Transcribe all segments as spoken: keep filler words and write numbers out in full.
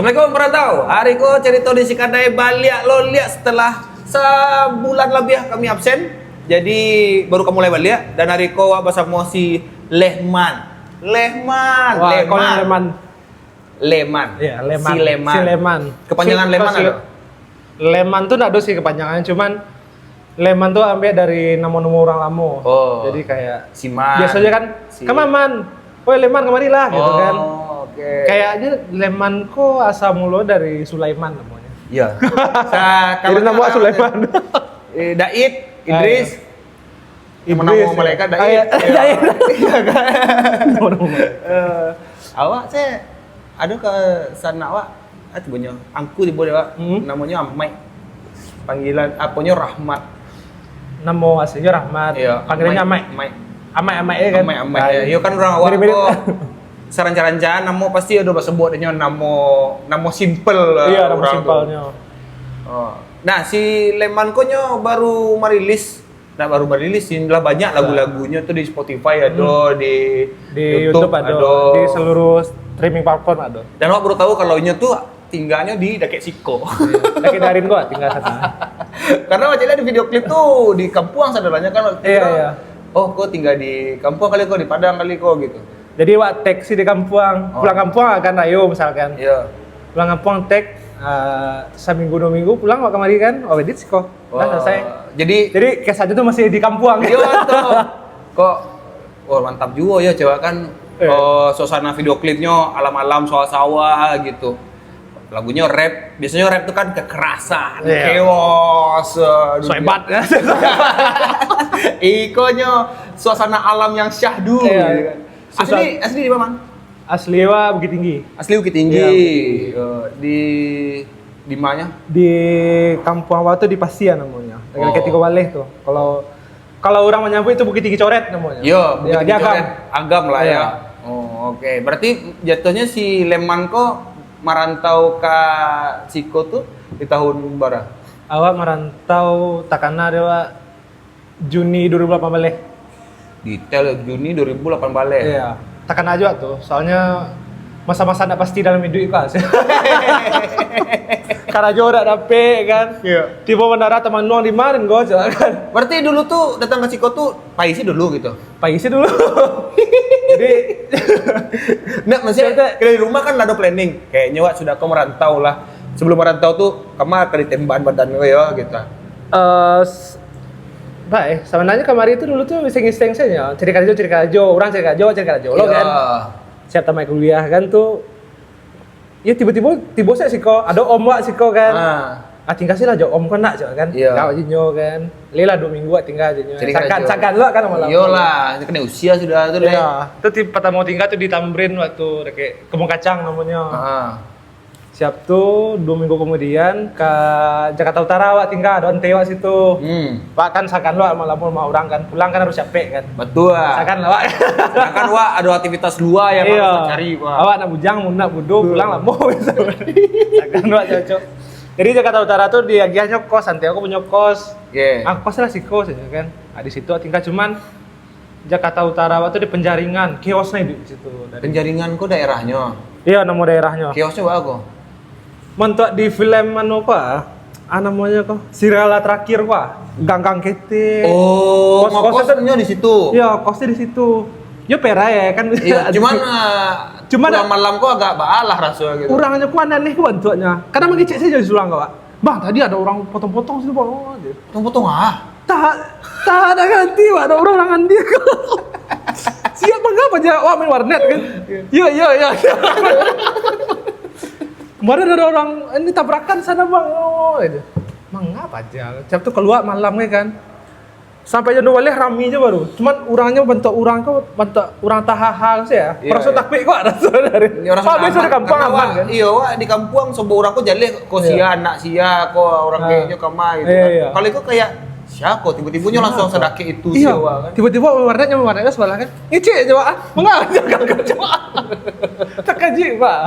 Assalamualaikum, parantau. Ari ko carito di si kadai baliak lo liak setelah sabulan labiah kami absen. Jadi baru ka mulai baliak, dan ari ko awak basamo si Lehman. Lehman, Wah, Lehman. Lehman. Leman. Iya, Leman. Si Leman. Si Leman. Kepanjangan Si- Leman si- ado? Leman tu ndak ado sih kepanjangan, cuman Leman tu ambil dari namo-namo orang lamo. Oh. Jadi kayak Si Man. Biasanya kan, Si "Kama Man? Woi Leman, kamari lah," gitu kan. Oh, oke. Kayaknya Leman ko asal mulo dari Sulaiman namanya. Iya. Sa- Jadi kalau nama Sulaiman. Eh, Daid, Ah, Idris, iya. Idris, Nama-nama ya. Malaikat, Daid. Ah, iya. Iya. Daid. Iya, kan? Nama-nama malaikat. Eh, awak se, ado ka sanak awak, ah, tibanyo, angku tibo dek awak, Hmm. namonyo Amai. Panggilan, aponyo Rahmat. Namo aslinyo Rahmat. Iya, Panggilannya Amai. Amai. Amai, Amai, ya kan? Amai, Amai, Ah, ya. Yo kan urang awak mirip-mirip. Ko saranca-ranca namo pasti ado basabuik dek nyo namo, namo simple lah Iya, namo urang tu. Simpelnyo. Oh. Nah, si Leman ko nyo baru marilis Ndak baru marilis sih, lah banyak Nah. lagu-lagunyo tu di Spotify ado, Hmm. di Di YouTube YouTube ado, ado. di seluruh streaming platform ado. Dan awak baru tahu kalau inyo tu tinggalnyo di dakek siko. Dakek Darin ko tinggal sana. Karena awak lihat di video klip tu di kampuang saudara nyo kan, awak Iya, kira, iya. "Oh, ko tinggal di kampuang kali ko, di Padang kali ko," gitu. Jadi awak teks di kampuang, Oh. pulang kampuang kan rayo misalkan. Iya. Pulang kampuang teks, ah, saminggu dua minggu pulang awak kamari kan, awak edit siko. Dah Wah, selesai. jadi Jadi, cash aja tu masih di kampuang. Iya, betul. Kok, wah, mantap juga ya, cewek kan, Iya. eh, suasana video klipnya alam-alam, sawah-sawah gitu. Lagunya rap, biasanya rap tuh kan kekerasan, Iya. chaos, eh, dunia. So hebat. Ikonyo suasana alam yang syahdu, Iya. gitu kan. Susah. Asli, asli di mana, Mang? Asli wa Bukittinggi. Asli Bukittinggi. Iya, Bukittinggi. Eh, di, di mana? Di kampung awak tu di Pasian namanya. Dekat Oh. Tigo Baleh tu. Kalau, kalau orang menyebut itu Bukittinggi Coret namanya. Yo, Ya, Bukittinggi di Agam. Coret. Agam lah Iya. ya. Oh, oke. Berarti jatuhnya si Leman ko marantau ka siko tu di tahun bara? Awak marantau takana dia, Wak, Juni dua ribu lapan baleh. Detail Juni dua ribu lapan baleh. Iya. Takana aja tu. Soalnya masa-masa ndak pasti dalam hidup kan. Karajo ndak dapek kan. Iya. Tibo bandara Taman Nuang di marin go, cak kan. Berarti dulu tu datang ka siko tu, paisi dulu gitu? Paisi dulu. Jadi, Ndak, maksudnya, Ndak. Dari rumah kan lah ado planning. Kayaknya wak sudah ko merantau lah. Sebelum merantau tu, kama ka ditembak badan ko yo, gitu. Eh, s-, baik, sebenarnya kamari tu dulu tu iseng-iseng saja. Cari karajo, cari karajo. Orang cari karajo, cari karajo lo Iya. kan. Siap tamat kuliah kan tu. Ya, tibo-tibo, tibo saja siko. Ado om wak siko kan. Ah. Ah, tinggal sih lah jo om ko nak, cak kan. Iya. Tinggal aja nyo kan. Leh lah dua minggu wak tinggal aja nyo. Cari Sagan, karajo. sagan lo kan malam. Iyolah, ini kena usia sudah tu, Leh. Iya. Tu ti-, pertama tinggal tu di Tamrin waktu dekat Kebun Kacang namanya. Ah. Siap tu, dua minggu kemudian, ka Jakarta Utara awak tinggal, ado ante awak situ. Hmm. Wak kan sagan lo, lamo-lamo rumah orang kan, pulang kan harus capek kan. Betul. Sagan lah, Wak. Sedangkan wak ado aktivitas luar yang Iya. harus dicari, Wak. Awak nak bujang, nak budo, Betul. pulang lamo. Sagan wak cocok. Jadi Jakarta Utara tu diagiahnyo kos, ante aku punyo kos. Oke. Ah, kos lah siko saja kan. Ah, di situ tinggal, cuman Jakarta Utara awak tu di Penjaringan, kiosnya di situ. Dari Penjaringan ko daerahnyo? Iya, nama daerahnyo. Kiosnya apa ko? Mantuak di film anu apa? Ah, namanya ko? Sirala Terakhir apa? Gang-gang Kete. Oh, Kos-kos ngokosnya di situ? Iya, kosnya di situ. Yo perai ya kan. Iya, cuman, ah, Cuman pulang malam ko agak baalah rasanya gitu. Orangnya ko aneh ko bantuaknya. Kadang mangecek saja di surang ko, Pak. "Bang, tadi ada orang potong-potong situ, Bang." Oh, gitu. Potong-potong ah? Tak, tak ada ganti, Pak. Ada orang nangan dia ko. "Siap, Bang, apa aja?" Wah, main warnet kan? Iya, iya, iya, iya. "Kemarin ada orang ini tabrakan sana, Bang." Oh, gitu. "Bang, apa aja?" Siap tu keluar malam kan. Sampai jam dua baleh rami je baru. Cuman orangnya bantuak orang ko, bantuak orang tahaha sih ya. Iya, Rasa iya. takuik ko rasa dari. Ini orang Pak, biasa di kampuang karena aman wak, kan? Iya, wak di kampuang sebab orang ko jaleh ko Iya. sia, anak sia, ko orang Ah. kayaknya kama gitu Iya, kan. iya. Kalau itu kayak, "Siapa?" Tiba-tibanya langsung Siapa? sedakit itu Iya. sia, wak, kan. Tiba-tiba warnanya, warnanya sebelah kan. Ngecek je, Wak. Ah, mengapa jangan kerja, Wak? Terkejut, Pak.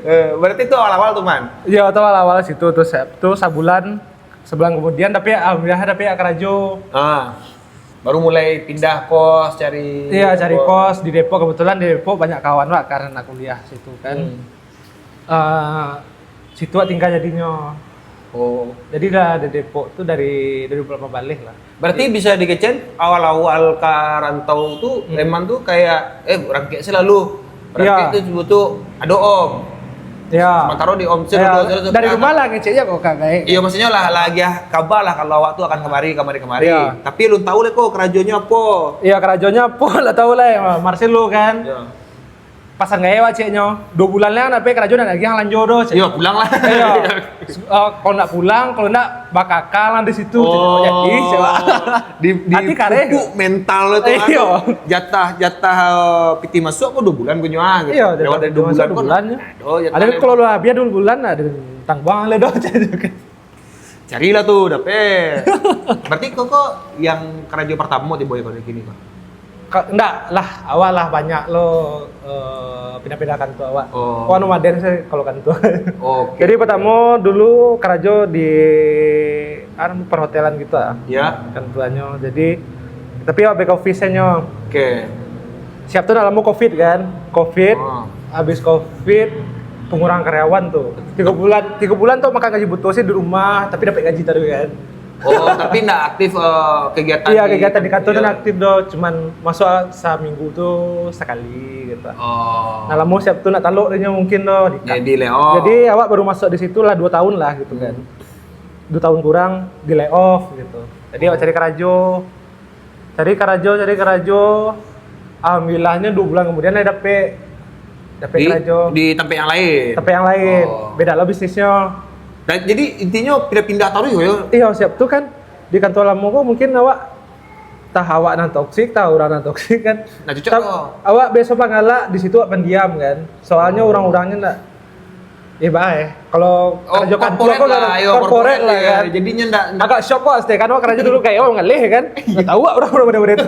Eh, berarti itu awal-awal tuh, Man? Iya, itu awal-awal situ tuh, Sep. Tuh sabulan, sebulan kemudian, tapi alhamdulillah, tapi ya karajo. Ah. Baru mulai pindah kos, cari Iya, cari kos. kos di Depok. Kebetulan di Depok banyak kawan, Wak, karena kuliah situ kan. Hmm. Eh, Situ awak tingga jadinyo. Oh. Jadi lah di Depok tu dari dua ribu delapan baleh lah. Berarti bisa dikecek awal-awal ka rantau tu hmm. Emang tu kayak eh rangkek selalu. Rangkek ya. Tu butuh ado om. Ya. Sementara di om ya. Dari rumah lah ngecek ya kok kagak. Iya maksudnya lah lagi ah, kabar lah kalau awak tu akan kemari kemari kemari. Ya. Tapi lu tahu lah kok kerajonyo apa. Iya kerajonyo apa lah tahu lah ya. Marcelo kan. Ya. Pasan gaya wak ceknyo, dua bulan lah nak karajo nak lagi yang lanjo doh cek. Iyo pulang lah. Iyo. Uh, kalau nak pulang, kalau nak bakakal lah di situ. Oh. Jadi cek wak. Di, di pupuk mental itu kan. Iyo. Jatah jatah uh, piti masuk kok dua bulan punyo ah. Iyo. Lewat dari dua bulan kok. Ada kalau lah biar dua bulan lah, tangguang lah doh cek. Carilah tu dapek. Berarti kau kok yang karajo pertama tibo kau di kini kau? Ndak lah, awak lah banyak lo uh, pindah-pindah kantua awak. Oh. Kau anu maden sih kalau kantua. Oke. Jadi pertama dulu karajo di anu perhotelan gitu ah. Ya. Kantuanyo. Jadi tapi awak back office nyo. Oke. Siap tu nak lamo covid kan. Covid. Oh. Habis covid pengurangan karyawan tu. Tiga bulan, tiga bulan tu makan gaji butuh sih di rumah, tapi dapat gaji tadi kan. Oh, tapi ndak aktif uh, kegiatan. Iya, kegiatan di kantor tu ndak aktif doh, cuman masuk seminggu tu sekali gitu. Oh. Nah, lamo siap tu nak taluk dia mungkin doh di. Jadi layoff. Jadi awak baru masuk di situ lah dua tahun lah gitu kan. Hmm. Dua tahun kurang di layoff gitu. Jadi awak cari karajo, cari karajo, cari karajo. Alhamdulillahnyo dua bulan kemudian saya dapet dapet karajo. Di tempat yang lain. Tempat yang lain. Oh. Beda lah bisnisnya. Dan, jadi intinya pindah-pindah taruh ya? Iya, siap tu kan di kantor lama kok mungkin awak tah awak nan toksik, tah orang nan toksik kan. Nah, cocok. Awak biasa pangalak di situ awak pendiam kan. Soalnya orang-orangnya ndak eh bae. Kalau oh, kerja kantor kok lah, yo, corporate lah ya. Kan. Jadinya ndak agak shock kok asli kan awak kerja dulu kayak oh ngelih kan. Nggak tahu orang-orang benda-benda itu.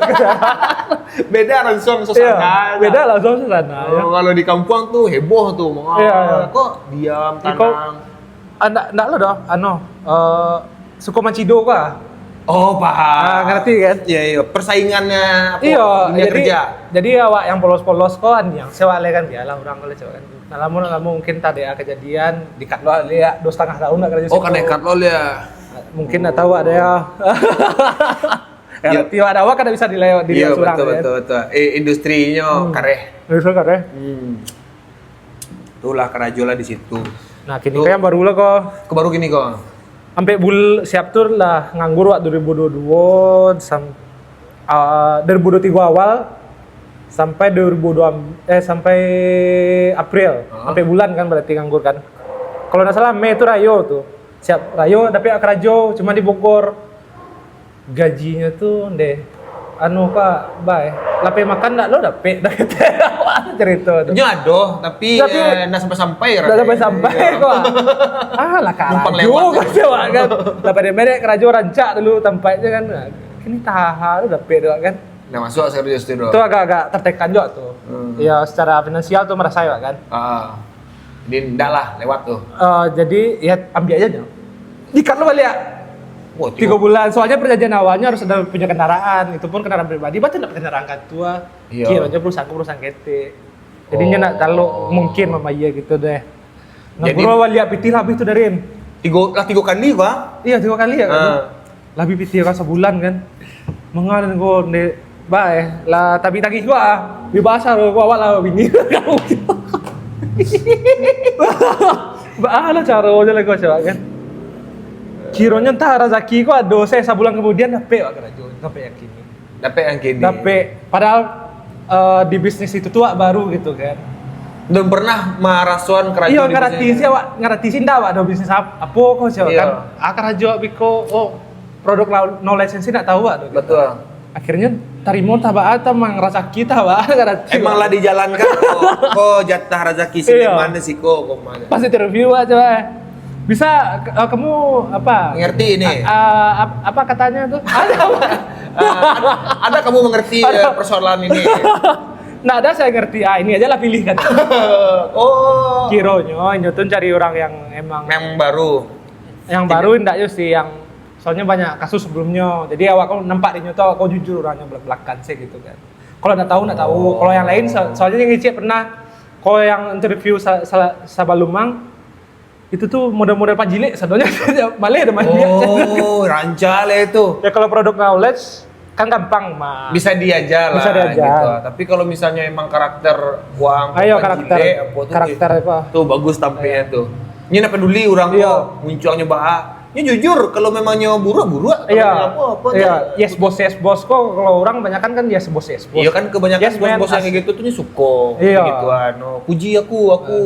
Beda langsung suasana. Beda langsung suasana. Oh, ya. Kalau di kampung tuh heboh tuh. Iya, iya. Kok diam, tenang. Ndak ndak lo doh, ano, uh, suko mancido kah? Oh, paham. Ah, ngerti kan? Iya, iya. Persaingannya apa? Iya, dunia jadi, kerja. Jadi awak yang polos-polos kok anjing, sewa le kan biarlah orang kalau cewek kan. Nah, lama lama mungkin tadi ada kejadian di cut lo lihat dua setengah tahun nak kerja. Oh, kan cut lo lihat. Mungkin ndak tahu ada ya. Ngerti ada awak kan bisa dilewat diri iya, surang betul, kan? Betul betul. Eh, industrinya hmm. Kareh. Industri kareh. Hmm. Itulah karajo lah di situ. Nah, kini kan yang baru lah kok. Ke baru kini kok. Sampai bul siap tu lah nganggur waktu dua ribu dua puluh dua sam, uh, dua ribu dua puluh tiga awal sampai dua ribu dua eh sampai April. Uh-huh. Sampai bulan kan berarti nganggur kan. Kalau ndak salah Mei tu rayo tu. Siap rayo tapi karajo cuma di Bogor. Gajinyo tu ndeh anu kok bae lapeh makan ndak lo dapek dah kata awak cerita tu. Nyo ado tapi, tapi eh, nak sampai-sampai ndak sampai-sampai kok. Ah lah karajo kok awak kan. Dapat demerek karajo rancak dulu tampaknyo kan. Kini taha tu dapek tu kan. Nah masuk asa kerja situ. Tu agak-agak tertekan juga tu. Hmm. Ya secara finansial tu merasa ya kan. Ah. Jadi ndak lah lewat tu. Uh, jadi ya ambil aja nyo. Dikat lo balik. Wah, tiga bulan. Soalnya perjanjian awalnya harus ada punya kendaraan. Itu pun kendaraan pribadi. Berarti ndak kendaraan kantua. Iya. Kira aja perusahaan perusahaan ketek. Jadi oh. Nyo nak kalau mungkin mama iya gitu deh. Nah, jadi bro lihat pitih lah habis tu darin. Tiga lah tiga kali gua. Iya tiga kali ya. Uh. Labi pitih ka sabulan kan. Mangalan ko ndek bae lah tapi tagih ko ah. Di pasar ko awak lah bini. Baa lah caro je lah ko cewek kan. Kironyo entah razaki ko ado saya sabulan kemudian dapek wak karajo sampai yang kini. Dapek yang kini. Dapek padahal uh, di bisnis itu tu wak baru gitu kan. Belum pernah marasoan karajo. Iya ngarati sih awak ngarati sih ndak awak ada bisnis apa, apa ko sih kan. Ah karajo biko oh produk no license ndak tahu ado. Betul. Akhirnya tarimo tah baa tah mang razaki tah baa. Emang lah dijalankan kok. Kok jatah razaki sini mana siko kok mana. Pas interview aja. Bisa uh, kamu apa? Ngerti ini. Uh, uh, apa katanya tuh? Ada apa? Uh, ada, ada kamu mengerti uh, persoalan ini? Nggak ada saya ngerti. Ah ini aja lah pilih kan. Oh. Kironyo, inyo tuh cari orang yang emang yang baru. Yang baru ndak yo sih yang soalnya banyak kasus sebelumnya jadi awak kau nampak dinyo tuh awak kau jujur orangnya belak belakan sih gitu kan kalau ndak tahu ndak tahu kalau yang lain so, soalnya yang ngecek pernah kau yang interview sa, sa, sabalumang Itu tu model-model pajilek sadonyo. Maleh dah manjilek. Oh, rancak lah itu. Ya, kalau produk knowledge kan gampang mah. Bisa diajar lah Bisa diajar. Gitu. Tapi kalau misalnya emang karakter buang Ayo, apa karakter. Jilek, apa tu, Karakter apa? Tu bagus tampilnya tu. Ini nak peduli orang Iya. tu muncuangnya baa. Ini jujur, kalau memangnya buruak-buruak, kalau Iya. apa apa Iya, yes boss, yes boss kok. Kalau orang banyak kan yes boss, yes boss. Iya kan kebanyakan Yes, man. bos-bos yang kayak gitu tuh ni suko Iya. gitu anu. Puji aku, aku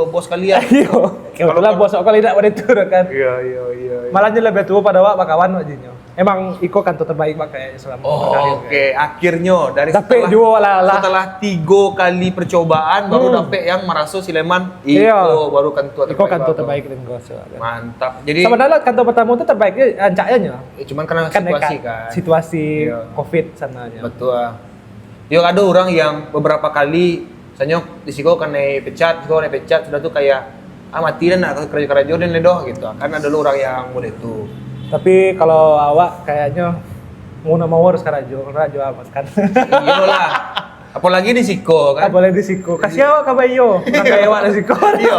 bos kalian. Iyo. Kebetulan bos kau lidak pada itu kan. Iya, iya, iya. iya. Malah nyo lebih tua pada awak bakawan wak jinyo. Emang iko kantor terbaik wak kayak selama Oh, berkarir. Oke, akhirnya dari Tapi setelah, juo lah, lah. setelah tiga kali percobaan baru Hmm. dapet yang merasa si Leman Iya. iko baru kantor Iko kantor baru. terbaik dan gue sih. Mantap. Jadi Sebenarnya kantor pertama tu terbaik je, rancak aja nyo. eh, cuman karena Kan situasi dekat kan. Situasi Iya. covid sananya. Betul. Yo ada orang yang beberapa kali misalnya di siko kanai pecat, siko kanai pecat sudah tu kayak ah mati dah nak kerja-kerja dan ledoh gitu. Kan ada dulu orang yang model itu. Tapi kalau awak kayaknya mau nak mau harus karajo, karajo amat kan. Iyalah. Apalagi di siko kan. Boleh di siko. Kasih awak kabar iyo. Nak kayak awak di siko. Iya.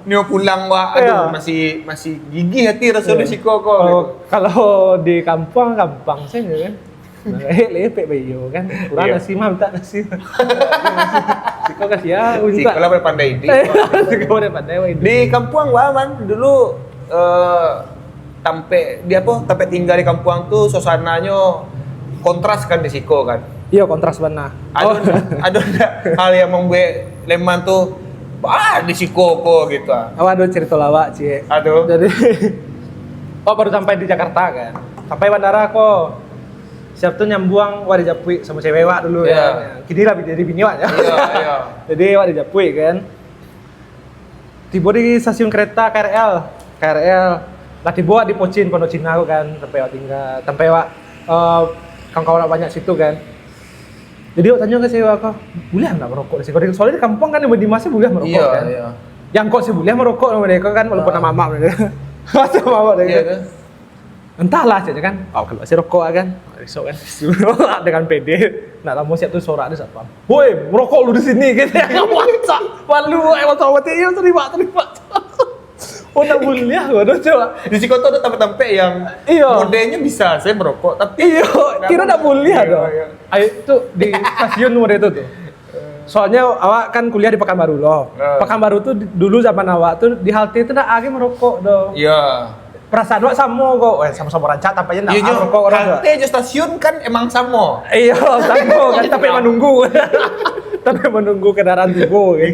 Nio pulang wak, aduh Iya. masih masih gigih hati rasa di siko ko. Kalau, kalau di kampung gampang saja kan. Nah, eh, lepek bayo kan. Kurang Iya. Nasi mah minta nasi. Siko kasih ya, minta. Siko lah pandai di. Siko pada pandai wah ini. Di kampuang wak man dulu eh, tampek di apa tampek tinggal di kampuang tu suasananyo kontras kan di siko kan. Iya, kontras benar. Ada Oh, ada ndak hal yang membuat Leman tu ah di siko ko gitu ah. Awak ada cerita lawak, Cik. Aduh. Jadi, oh, baru sampai di Jakarta kan. Sampai bandara ko. Siap tu nyambuang wak dijapuik sama cewek wak dulu Iya. ya. Kini lah jadi bini wak ya. Iya, iya. Jadi wak dijapuik kan. Tiba di stasiun kereta K R L. K R L. Lah tiba wak di Pocin, Pondok Cina tu kan, sampai wak tinggal, sampai wak eh, kawan-kawan wak banyak situ kan. Jadi wak tanya ke cewek wak ko, "Boleh nggak merokok di sini?" Soalnya di kampung kan di Madinah masih boleh merokok Iya, kan. iya. Yang kok sih boleh merokok sama mereka kan walaupun Ah. nama mamak mereka. Masih mamak mereka. Iya kan? Entahlah caknya kan. Oh, kalau masih rokok kan. Esok kan. Dengan pede. Nak lama siap tu sorak dia satpam. "Woi, merokok lu di sini," gitu. Wacak. Malu, eh, mata mati. "Iya, terima, terima." Oh, nak boleh aku tu coba. Di siko tu ada tampek-tampek yang Iya. modelnya bisa saya merokok tapi Iyo, kira tak boleh Iya, doh. iya. Ayo tu di stasiun nomor itu tu. Soalnya awak kan kuliah di Pekanbaru loh. Ah. Pekanbaru tu di- dulu zaman awak tu di halte tu nak lagi merokok doh. Iya. Perasaan awak sama kok. Eh, sama-sama rancak tapi aja nak Iya, Jo. merokok orang tu. Halte jo stasiun kan emang sama. Iya, sama kan tapi menunggu. Tapi menunggu kendaraan tiba kan.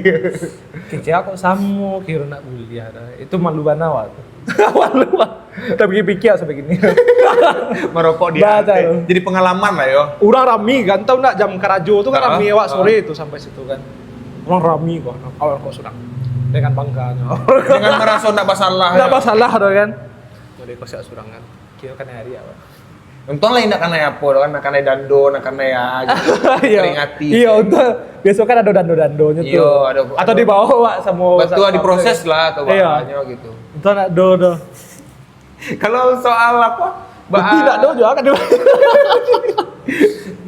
Kecil kok sama kira nak kuliah dah. Itu malu bana awak tu. Malu. Tapi pikir sampai gini. Merokok di Batal. halte. Jadi pengalaman lah yo. Urang rami kan, tahu nak jam karajo tu kan Ah, rami awak ah. Sore tu sampai situ kan. Urang rami kok, awak kok surang. Dengan bangganya. Dengan merasa ndak masalah. Ndak ya. Masalah tu kan. Jadi kok siap surang kan. Kira kan hari awak. Untung lah indak kanai apa tu kan, nak kanai dando, nak kanai ya, gitu. Iya. Peringati. Iya, untung. Biasa kan ada dando-dandonyo tu. Iya, ada- Atau ada- dibawa awak sama Betul satpam diproses tu. Lah atau Iya. Bahanyo gitu. Untung nak do tu. Kalau soal apa? Berarti nak do juga kan dia.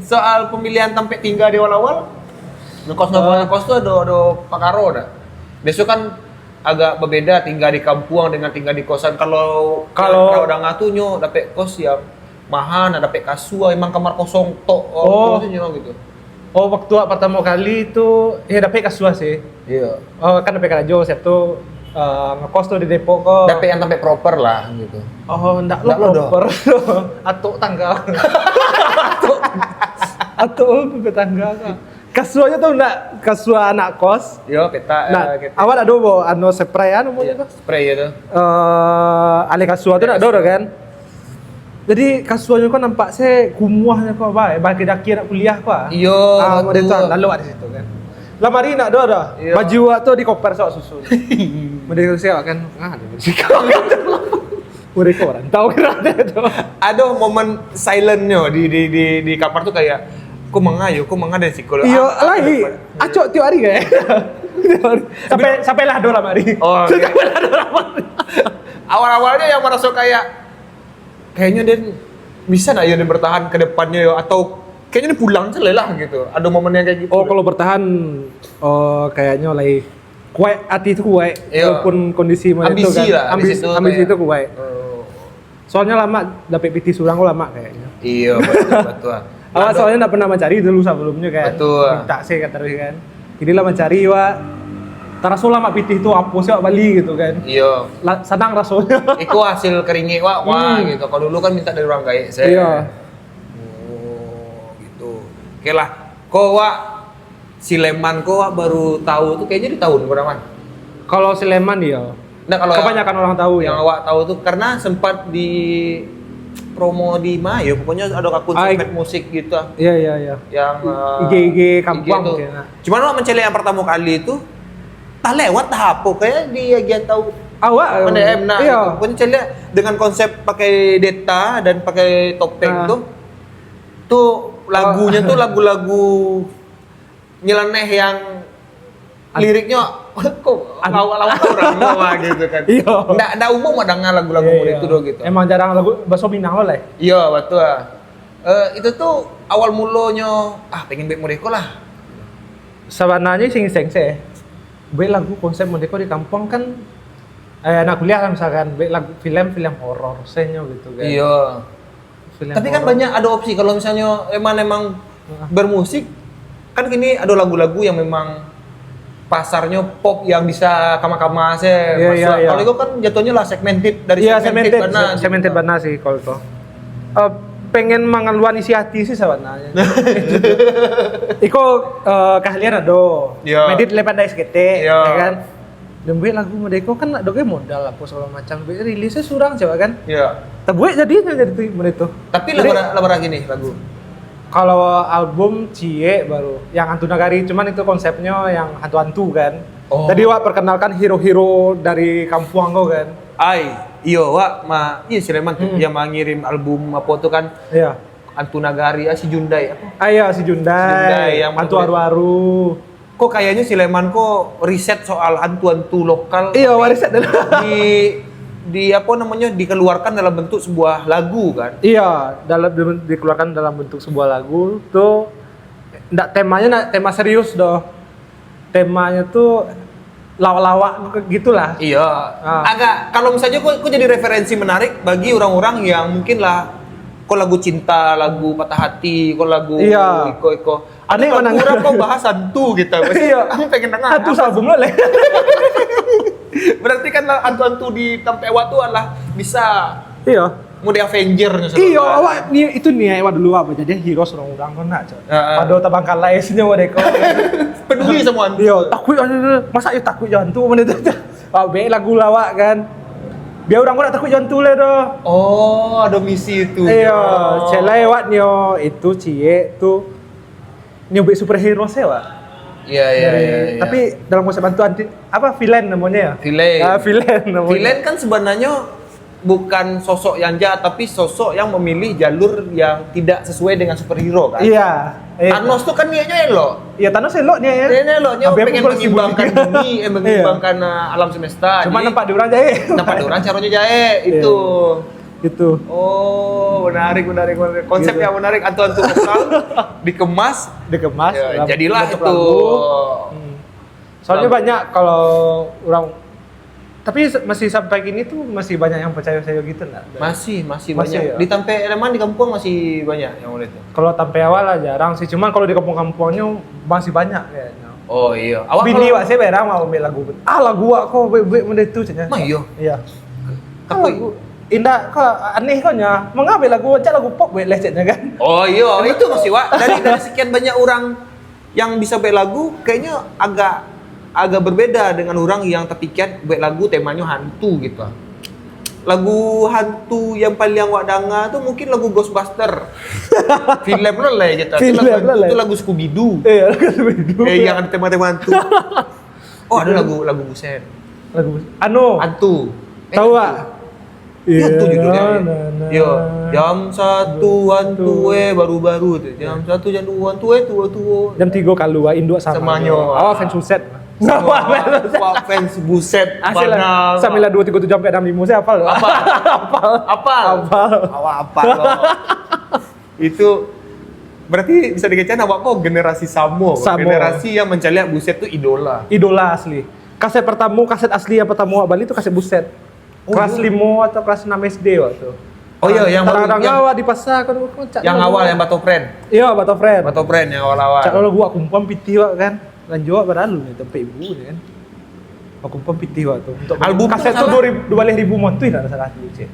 Soal pemilihan tampek tinggal di awal-awal. Ngekos ngekos tu ada ada pakaro dah. Biasa kan agak berbeda tinggal di kampuang dengan tinggal di kosan. Kalau Kalau- kalau orang tu nyo dapat kos yang mahal, nak dapat kasua, emang kamar kosong tok Oh. Maksudnyo gitu. Oh, waktu awak pertama kali tu, ya dapat kasua sih. Iya. Oh, kan dapat karajo siap tu eh, ngekos tu di Depok ko. Dapat yang tampek proper lah gitu. Oh, ndak Ndak lo lo doh. Proper. Atok tangga. Atok. Atok tetangga kan. Kasuanyo tu nak kasua anak kos. Yo, peta Nah, eh, gitu. Awak nak do bo anu spray anu Iya, apa? Spray gitu. Eh, alih kasua tu nak do kan. Jadi kasuanyo kau nampak se kumuahnyo kau bae, bagi daki anak kuliah kau ah. Iyo, Ah, model tu betul. Lalu awak di situ kan. Lamari nak do dah. Iyo. Baju awak tu dikopar awak susun. Model tu siap kan. Ah, ada baju kau. Mereka orang tahu kan ada tu. Ada momen silentnyo di di di di kamar tu kayak kok manga yo, kok manga dari siko. Iyo, Ah, lain. ada. Acok tiap hari kan. Sampai sampai lah do lamari. Oh, oke. Sampai lah do lamari. Awal-awalnya yang merasa kayak kayaknya dia bisa nak ya dia bertahan ke depannya yo atau kayaknya dia pulang saja lah gitu. Ada momen yang kayak gitu. Oh, kalau bertahan oh kayaknya lai Kuaik, ati tu kuaik, Iyo. Walaupun kondisi macam tu Ambisi kan. lah, di Ambisi, situ ambisi kayak- tu kuaik. Oh. Soalnya lamak dapek pitih surang ko lamak kayaknya. Iyo, betul, betul. Awak soalnya ndak pernah mancari dulu sebelumnya kan. Betul. Minta se ka taruih kan. Jadi lah mancari wak. Taraso lamak pitih tu apo se wak bali gitu kan. Iyo. Lah, sanang rasonyo. Iko hasil keringik wak, wah Hmm. gitu. Kalau dulu kan minta dari orang gaek se. Iyo. Oh, gitu. Oke lah. Ko wak, Sleman ko wak baru tahu tu kayaknya di tahun berapa? Kalau Sleman iyo. Nah, kalau Kebanyakan orang tahu yang ya. Awak tahu tu karena sempat di promo di mana ya? Pokoknya ada akun Ai. Sosmed musik gitu. Iya iya iya. Yang eh, I G I G kampuang tu. Mungkin, nah. Cuman wak mencari yang pertama kali tu, tak lewat tak apa kayak di yang tahu. Awak Mana em nah iya. Gitu. Pokoknya saya lihat dengan konsep pakai deta dan pakai topeng Ah. tu, tu lagunya tu lagu-lagu nyeleneh yang liriknya kok lawak-lawak orang mah gitu kan. Iya. Ndak ndak umum wak dengar lagu-lagu Iya, model iya. Itu doh gitu. Emang jarang lagu baso Minang lo lah. Iya, betul. Eh, itu tuh awal mulanya ah pengen buat model ko lah. Sabananyo sing seng se. Buek lagu konsep model ko di kampuang kan eh anak kuliah lah misalkan, buek lagu film-film horor senyo gitu kan. Iya. Film Tapi kan horor. Banyak ada opsi kalau misalnya emang emang Heeh. Bermusik kan kini ada lagu-lagu yang memang pasarnya pop yang bisa kama-kama se Iya, masuk. iya, iya. Kalau itu kan jatuhnya lah segmented dari Iya, segmented, segmented, bana se- segmented gitu. Bana sih kalau itu. Eh, pengen mangaluan isi hati sih sebenarnya. Iko eh, keahlian ado. Iya. Medit le pandai saketek, Iya. ya kan? Dan buek lagu model ko kan ado ge modal apo segala macam. Buek rilis surang coba kan. Iya. Tabuek jadinyo jadi tu model tu. Tapi Jadi, labar labar gini lagu. Kalau album ciek baru yang Hantu Nagari, cuman itu konsepnya yang hantu-hantu kan. Oh. Jadi wak perkenalkan hero-hero dari kampuang ko kan. Ai, iyo wak ma iya Sleman tu Hmm. Yang mengirim album apa tu kan Iya. Antu Nagari ah, si Jundai apa? Ah iya si Jundai, Jundai yang Hantu betul. Aru-aru. Kok kayaknya Sleman kok riset soal hantu-hantu lokal. Iya, wak riset dulu. Di di apa namanya dikeluarkan dalam bentuk sebuah lagu kan. Iya, dalam di- dikeluarkan dalam bentuk sebuah lagu tu ndak temanya ndak tema serius doh. Temanya tu lawak-lawak gitulah. Iya. Ah. Agak kalau misalnya kok, kok jadi referensi menarik bagi orang-orang yang mungkin lah kok lagu cinta, lagu patah hati, kok lagu Iya. iko-iko. Aneh Lagu mana? Orang kok bahas hantu gitu. Pasti Iya. Aku pengen dengar. Hantu sabun lo leh. Berarti kan lah hantu-hantu di tampek awak tu adalah bisa Iya. Mode Avenger misalnya. Iyo, awak ni itu niat awak dulu apa jadi hero seorang orang kau nak cak. Heeh. Pada tabang kalai sini awak deko. Peduli sama hantu. Iyo, takut ada masa yo takut jo hantu mana tu. Awak baik lagu lawak kan. Biar orang kau nak takut jo hantu lah doh. Oh, ada misi itu. Iyo, celai awak nyo itu ciek tu nyo buat superhero se awak. Iya, iya, Dari- iya. Iya. Tapi dalam konsep hantu anti apa villain namanya ya? Villain. Ah, villain namanya. Villain kan sebenarnya bukan sosok yang jahat tapi sosok yang memilih jalur yang tidak sesuai dengan superhero kan. Iya. Eh. Thanos tuh kan niatnya elok. Iya Thanos elok niat ya. Dia eloknya Habis pengen pukul mengimbangkan semua. Bumi, eh, mengimbangkan uh, alam semesta. Cuma Jadi, nampak di orang jahit. Nampak di orang caranya jahit. Itu. Gitu. Oh, menarik, menarik, menarik. Konsep Gitu. Yang menarik, hantu-hantu lokal dikemas. Dikemas. Ya, dalam jadilah bentuk itu. lagu. Hmm. Soalnya Lagu. Banyak kalau orang tapi se- masih sampai kini tuh masih banyak yang percaya-percaya gitu enggak? Masih, masih, Masih, banyak. Ya? Di tampek Sleman di kampung masih banyak yang oleh itu. Kalau tampek awak lah jarang sih. Cuman kalau di kampung-kampungnya masih banyak kayaknya. Oh iya. Awak Bini kalau- awak sih berang mau ambil lagu. Ah lagu awak kau buat-buat benda tu caknya. Mah iya. Iya. Takut. Lagu indah kau aneh kau nya. Mengapa lagu cak lagu pop buat lecetnya kan? Oh iya, itu masih wak. Dari dari sekian banyak orang yang bisa buat lagu, kayaknya agak agak berbeda dengan orang yang terpikir buat lagu temanya hantu gitu. Lagu hantu yang paling awak dengar tu mungkin lagu Ghostbuster. Film lo lah gitu. Film Itu lagu, lo lah. Itu lagu Scooby Doo. Eh, lagu Scooby Doo. Eh, yang ada tema-tema hantu. Oh, ada lagu lagu buset. Lagu anu. Hantu. Eh, Tahu hantu. ah? Iya, itu judulnya. Na, na, na. Yo, jam satu hantu eh baru-baru tu. Jam satu jam dua hantu eh tua-tua. Jam tiga kalu ah, induk sama. Semanyo. Awak fans buset. Wah, wah, fans buset. Asal lah. Padahal- Sambil lah dua tiga tujuh sampai enam lima saya hafal. Apa? Apa? Hafal. Awak apa lo? Itu berarti bisa dikecek awak kok generasi samo. Samo. Generasi yang mencaliak buset tu idola. Idola asli. Kaset pertamo, kaset asli yang pertamo awak bali tu kaset Buset. Oh, Kelas iya. limo atau kelas enam S D waktu tu. Oh, iya, yang baru, Tadanga yang, awak di pasa kan, kocak yang tu. Awal, yang Batopren. Iya, Batopren. Batopren yang awal-awal. Cak lo lagu Wak Kumpuang Pitih wak kan. Lanjut wak padahal ni tampek ibu ni kan. Wak Kumpuang Pitih wak tu. Untuk Album tu kaset tu salah. dua ribu, dua belas ribu mon tu lah salah tu, cek.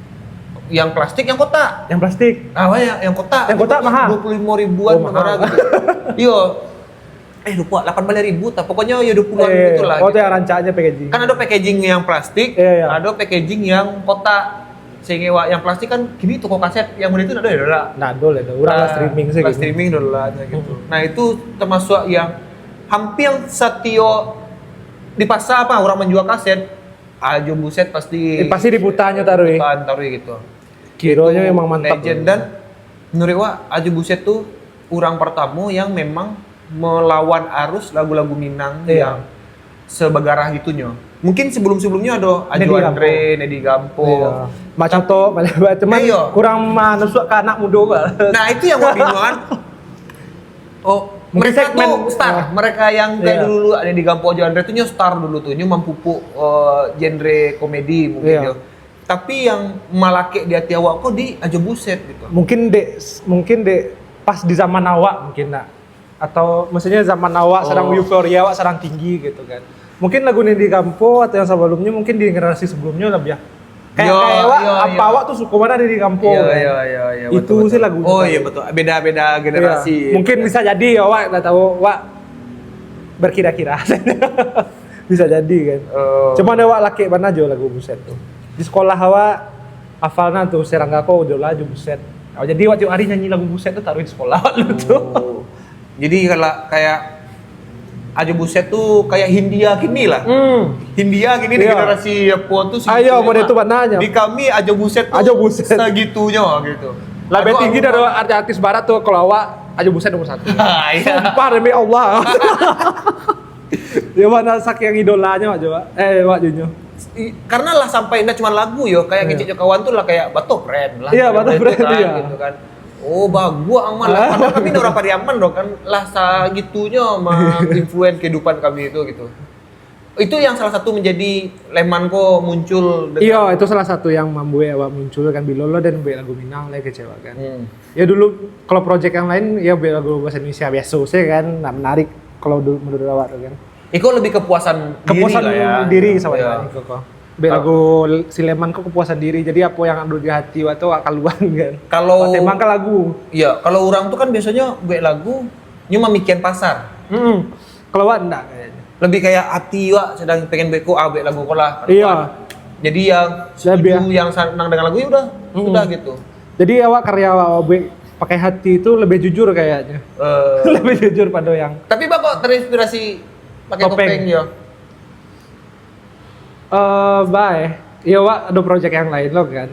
Yang plastik, yang kotak. Yang plastik. Ah, ya, yang kotak. Yang kotak mahal? Dua puluh lima ribuan Oh, mahal. Gitu. Iya. Eh, lupa, lapan belas ribu tak. Pokoknya ya dua puluhan Eh, gitu lah. oh, Gitu. Tu yang rancaknya packaging. Kan ada packaging yang plastik, Iya, iya. Ada packaging yang kotak. Sehingga wak, yang plastik kan kini toko kaset yang model itu ada ya, dah. Nah, dol ya, orang lah Ah, streaming sih lah gitu. Streaming dulu lah gitu. Nah, itu termasuk yang hampir setiap di pasar apa orang menjual kaset, Ajo Buset pasti Eh, pasti diputarnya taruh, eh. Diputar taruh gitu. Kironyo Itu memang mantap. Legend dan menurut wak Ajo Buset tu orang pertama yang memang melawan arus lagu-lagu Minang Iya. yang sebegarah gitunya. Mungkin sebelum-sebelumnya ada Ajo Nedi Andre, Nedi Gampo. Iya. Mak Coto, balik cuman Iya. kurang manusuk ke anak muda kan. Nah, itu yang wak bingung kan. Oh, Mungkin mereka segmen, tuh star. ah. Mereka yang kayak Iya. dulu ada di Gampo Ajo Andre tuh nyo star dulu tuh, nyo mampupuk eh, genre komedi mungkin Iya. yo. Tapi yang malakek di hati awak kok di Ajo Buset gitu. Mungkin dek mungkin dek pas di zaman awak mungkin nak. Atau maksudnya zaman awak sedang Oh. euforia, awak sedang tinggi gitu kan. Mungkin lagu Nedi Gampo atau yang sebelumnya mungkin di generasi sebelumnya lebih ya. Kayak Iya, kayak awak, iya, apa iya. awak tuh suka mana Nedi Gampo Iya, kan. iya, iya, iya, Itu betul, sih betul. lagunya. Oh iya betul. Beda-beda generasi. Iya. Mungkin bisa jadi awak dah tahu, awak berkira-kira. Bisa jadi kan. Eh. Cuma ada awak lakek bana jo lagu Buset tu. Di sekolah awak hafalna tu Serangga ko jo lah jo Buset. Oh, jadi awak tiap hari nyanyi lagu Buset tu taruh di sekolah awak dulu tu. Oh. Jadi kalau kayak Ajo Buset tuh kayak Hindia kini lah. Hmm. Hindia kini di Iya. Generasi apa tuh Ah, iya, model tu bananya. Di kami Ajo Buset tuh Ajo Buset. Segitunya gitu. Lebih Aku- tinggi aku- dari artis-artis barat tuh kalau awak Ajo Buset nomor satu. Ah, iya. Sumpah demi Allah. Ya mana saking idolanya awak coba. Eh, awak Junyo. I- karena lah sampai ndak cuma lagu yo, kayak Iya. Kicik Jokawan tuh lah kayak Batopren lah. Iya, Kayak Batopren, gitu kan, iya. Gitu kan. Oh, bagus amat lah. Padahal kami orang Pariaman doh kan lah sagitunya menginfluen kehidupan kami itu gitu. Itu yang salah satu menjadi Leman ko muncul dengan Iya, itu salah satu yang membuat awak muncul kan, bilo lo dan buat lagu Minang lah kecewa kan. Hmm. Ya dulu kalau project yang lain ya buat lagu bahasa Indonesia biasa sih kan, nak menarik kalau dulu menurut awak tuh kan. Iko lebih kepuasan, Kepuasan diri lah ya. Diri Gitu, sama ya. Kan, itu kok. Buat lagu si Leman kok kepuasan diri. Jadi apa yang ada di hati awak tuh awak keluar kan. Kalau Awak tembang ke lagu. Iya, kalau orang tuh kan biasanya buat lagu nyo mamikian pasar. Hmm. Kalau awak enggak kayaknya. Lebih kayak hati wak sedang pengen buat ko, ah, buat lagu ko lah. Iya. Jadi yang Lebih, setuju, yang senang dengan lagu ya udah, Hmm. sudah gitu. Jadi awak karya awak buat pakai hati itu lebih jujur kayaknya. Eh, Lebih jujur pada yang tapi bang kok terinspirasi pakai Topeng. Topeng ya? Eh, bae. Iya, wak ada project yang lain lo kan.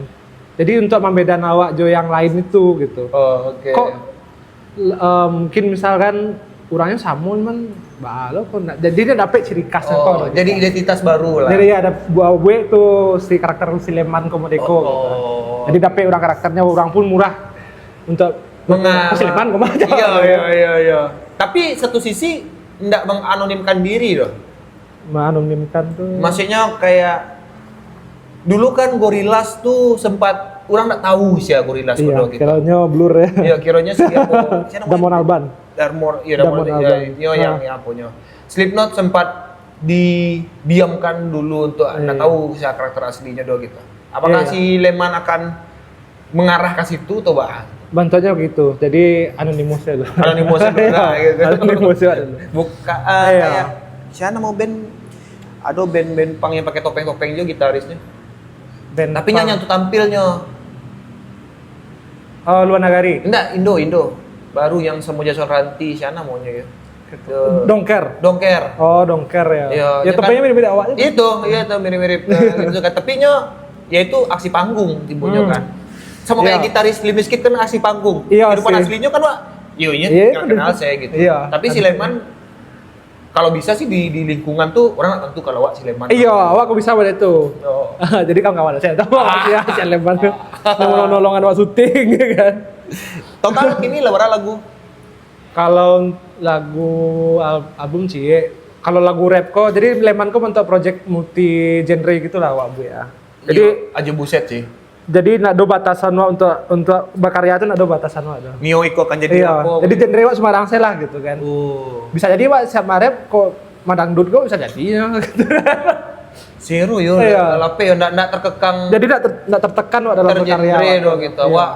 Jadi untuk membedakan awak jo yang lain itu gitu. Oh, oke. Kok eh, mungkin misalkan orangnya sama cuman bah lo kok ndak, jadi dia dapat ciri khas Oh, kok. Jadi identitas baru lah. Jadi ya ada buah buek tuh si karakter si Leman Komodeko gitu. Oh. Jadi dapat orang karakternya, orang pun murah untuk Menga- si Leman kok macam Iya, iya, iya, iya. Tapi satu sisi ndak menganonimkan diri loh. Menganonimkan tuh. Maksudnya kayak dulu kan Gorillaz tuh sempat orang ndak tahu sih ya Gorillaz Iya, pada gitu. Kiranya Blur ya. Ya kiranya siapa? Siapa namanya? Damon Albarn. Damon, iya Damon Damon, Albarn. Iya, iya, yang Nah. yang apanya. Slipknot sempat didiamkan dulu untuk Iya. ndak tahu siapa karakter aslinya doh gitu. Apakah Iya. si Leman akan mengarah ke situ atau bah? Bentuknya gitu. Jadi anonimus ya lo. Anonimus ya, Iya, nah, gitu. Anonimus ya lo. Buka ah, Iya. Kayak siapa nama band? Ada band-band punk yang pakai topeng-topeng juga gitarisnya. Band Tapi nyo punk. yang tu tampilnya Oh, luar negeri. Enggak, Indo, Indo. Baru yang sama Jason Ranti, siapa namanya ya? The- Dongker. Dongker. Oh, Dongker ya. Ya, Ya, dia topengnya kan- mirip-mirip awak juga. Itu, iya tuh mirip-mirip. Nah, gitu kan. Tapi nyo ya itu aksi panggung tipunya Hmm. Kan. Sama kayak Iya. Gitaris Limp Bizkit kan aksi panggung. Iya, Kehidupan sih. Aslinya kan, Wak? Yo, iya, Iya, kenal, kenal betul. Saya gitu. Iya. Tapi si Leman kalau bisa sih di, di lingkungan tuh orang nggak tentu kalau awak si Leman. Iya, awak kok bisa buat itu. Oh. Jadi kawan-kawan saya tahu awak ya, si Leman tuh. Nolong-nolongan awak syuting kan. Total kini lah berapa lagu? Kalau lagu al- album ciek Kalau lagu rap ko, jadi Leman ko bantuak project multi genre gitulah awak buek ah. Jadi Iyo, ajo buset sih. Jadi nak do batasan wak untuk untuk bakarya tu nak do batasan wak tu. Nio iko akan jadi Iya. apa? Jadi genre wak sembarang se lah gitu kan. Oh. Bisa jadi wak siap marep kok madangdut kok bisa jadi ya. Seru yo, Iya. Lapeh yo, ndak ndak terkekang Jadi nak ter, nak tertekan wak dalam tergenre berkarya. do gitu. Iya. Wah,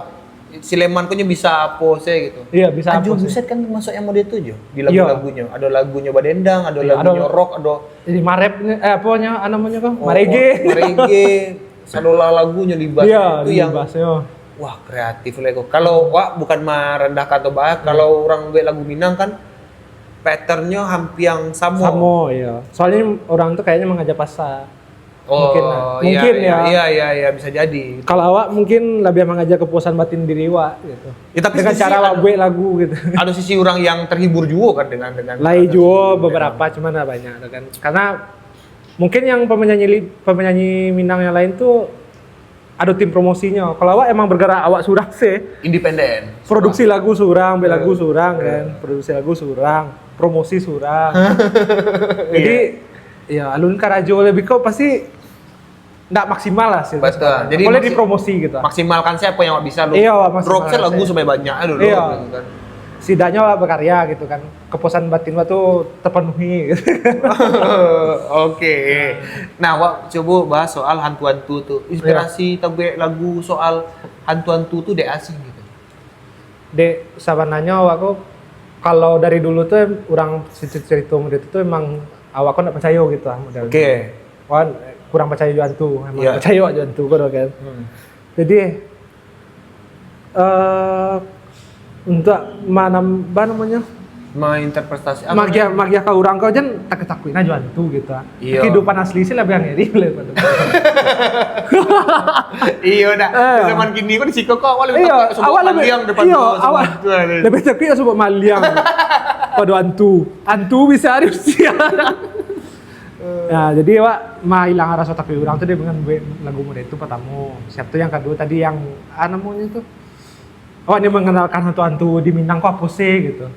si Leman ko nyo bisa apo se gitu. Iya, bisa Ajo apa sih? Buset kan termasuk yang model tu jo di Iya. lagu-lagunyo. Ada lagunyo badendang, ada Iya, lagunyo ada- rock, ada Jadi marep ni eh apa nya namanya kok? oh, Marege. Marege, sadolah lagunyo libat Iya, itu yang libas, yo. Wah, kreatif lah kok. Kalau wak bukan merendahkan atau bah, kalau orang buek lagu Minang kan patternnya hampir yang sama. Sama ya. Soalnya orang tu kayaknya mengajar pasar. Oh, Mungkin lah. iya, Mungkin iya, ya. Iya, iya, iya, bisa jadi. Kalau awak mungkin lebih mengajar kepuasan batin diri awak gitu. Ya, tapi Dengan sisi cara awak ada- buek lagu gitu. Ada sisi orang yang terhibur juga kan dengan dengan Lai kata juo sendiri. Beberapa cuman lah banyak tu kan. Karena mungkin yang penyanyi li- penyanyi Minang yang lain tu ada tim promosinyo. Kalau awak emang bergerak awak surang se, Independen. produksi lagu surang, buek lagu surang kan, produksi lagu surang, promosi surang. Jadi ya alun karajo lebih kok pasti ndak maksimal lah sih. Betul. Jadi Boleh maksi- dipromosi gitu. Maksimalkan siapa yang bisa lu. Iya, maksimalkan Rock se lagu saya. sebanyak-banyak dulu. Iya. Gitu kan. Setidaknya berkarya gitu kan. Kepuasan batin gua tuh terpenuhi gitu. Oke. Nah, wak coba bahas soal hantu-hantu tu. Inspirasi tabuek lagu soal hantu-hantu tu dek asing gitu. Dek sebenarnya awak ko kalau dari dulu tuh orang cerita-cerita model itu tuh emang awak ko ndak percaya gitu lah model. Oke. Wan kurang percaya jo hantu, emang Iya. Percaya jo hantu ko kan. Hmm. Jadi eh untuk manambah namanya Menginterpretasi apa? Magiah magiah ka urang ko jan takut-takuik ajo hantu gitu. Iya. Kehidupan asli sih lebih ngeri daripada. Iya dah. Eh. Zaman kini kan di siko kau awak lebih Iya, takut sama awak lebih maliang depan iya, tu, sama awak tu ada. Lebih takut ya sebab maliang. Pada hantu. Hantu bisa diusir. Nah, jadi awak mah hilang rasa takut orang tu dia dengan buat lagu model itu pertama. Siapa tu yang kedua tadi yang ah, namanya tu? Awak ni mengenalkan hantu-hantu di Minang kok apa sih gitu.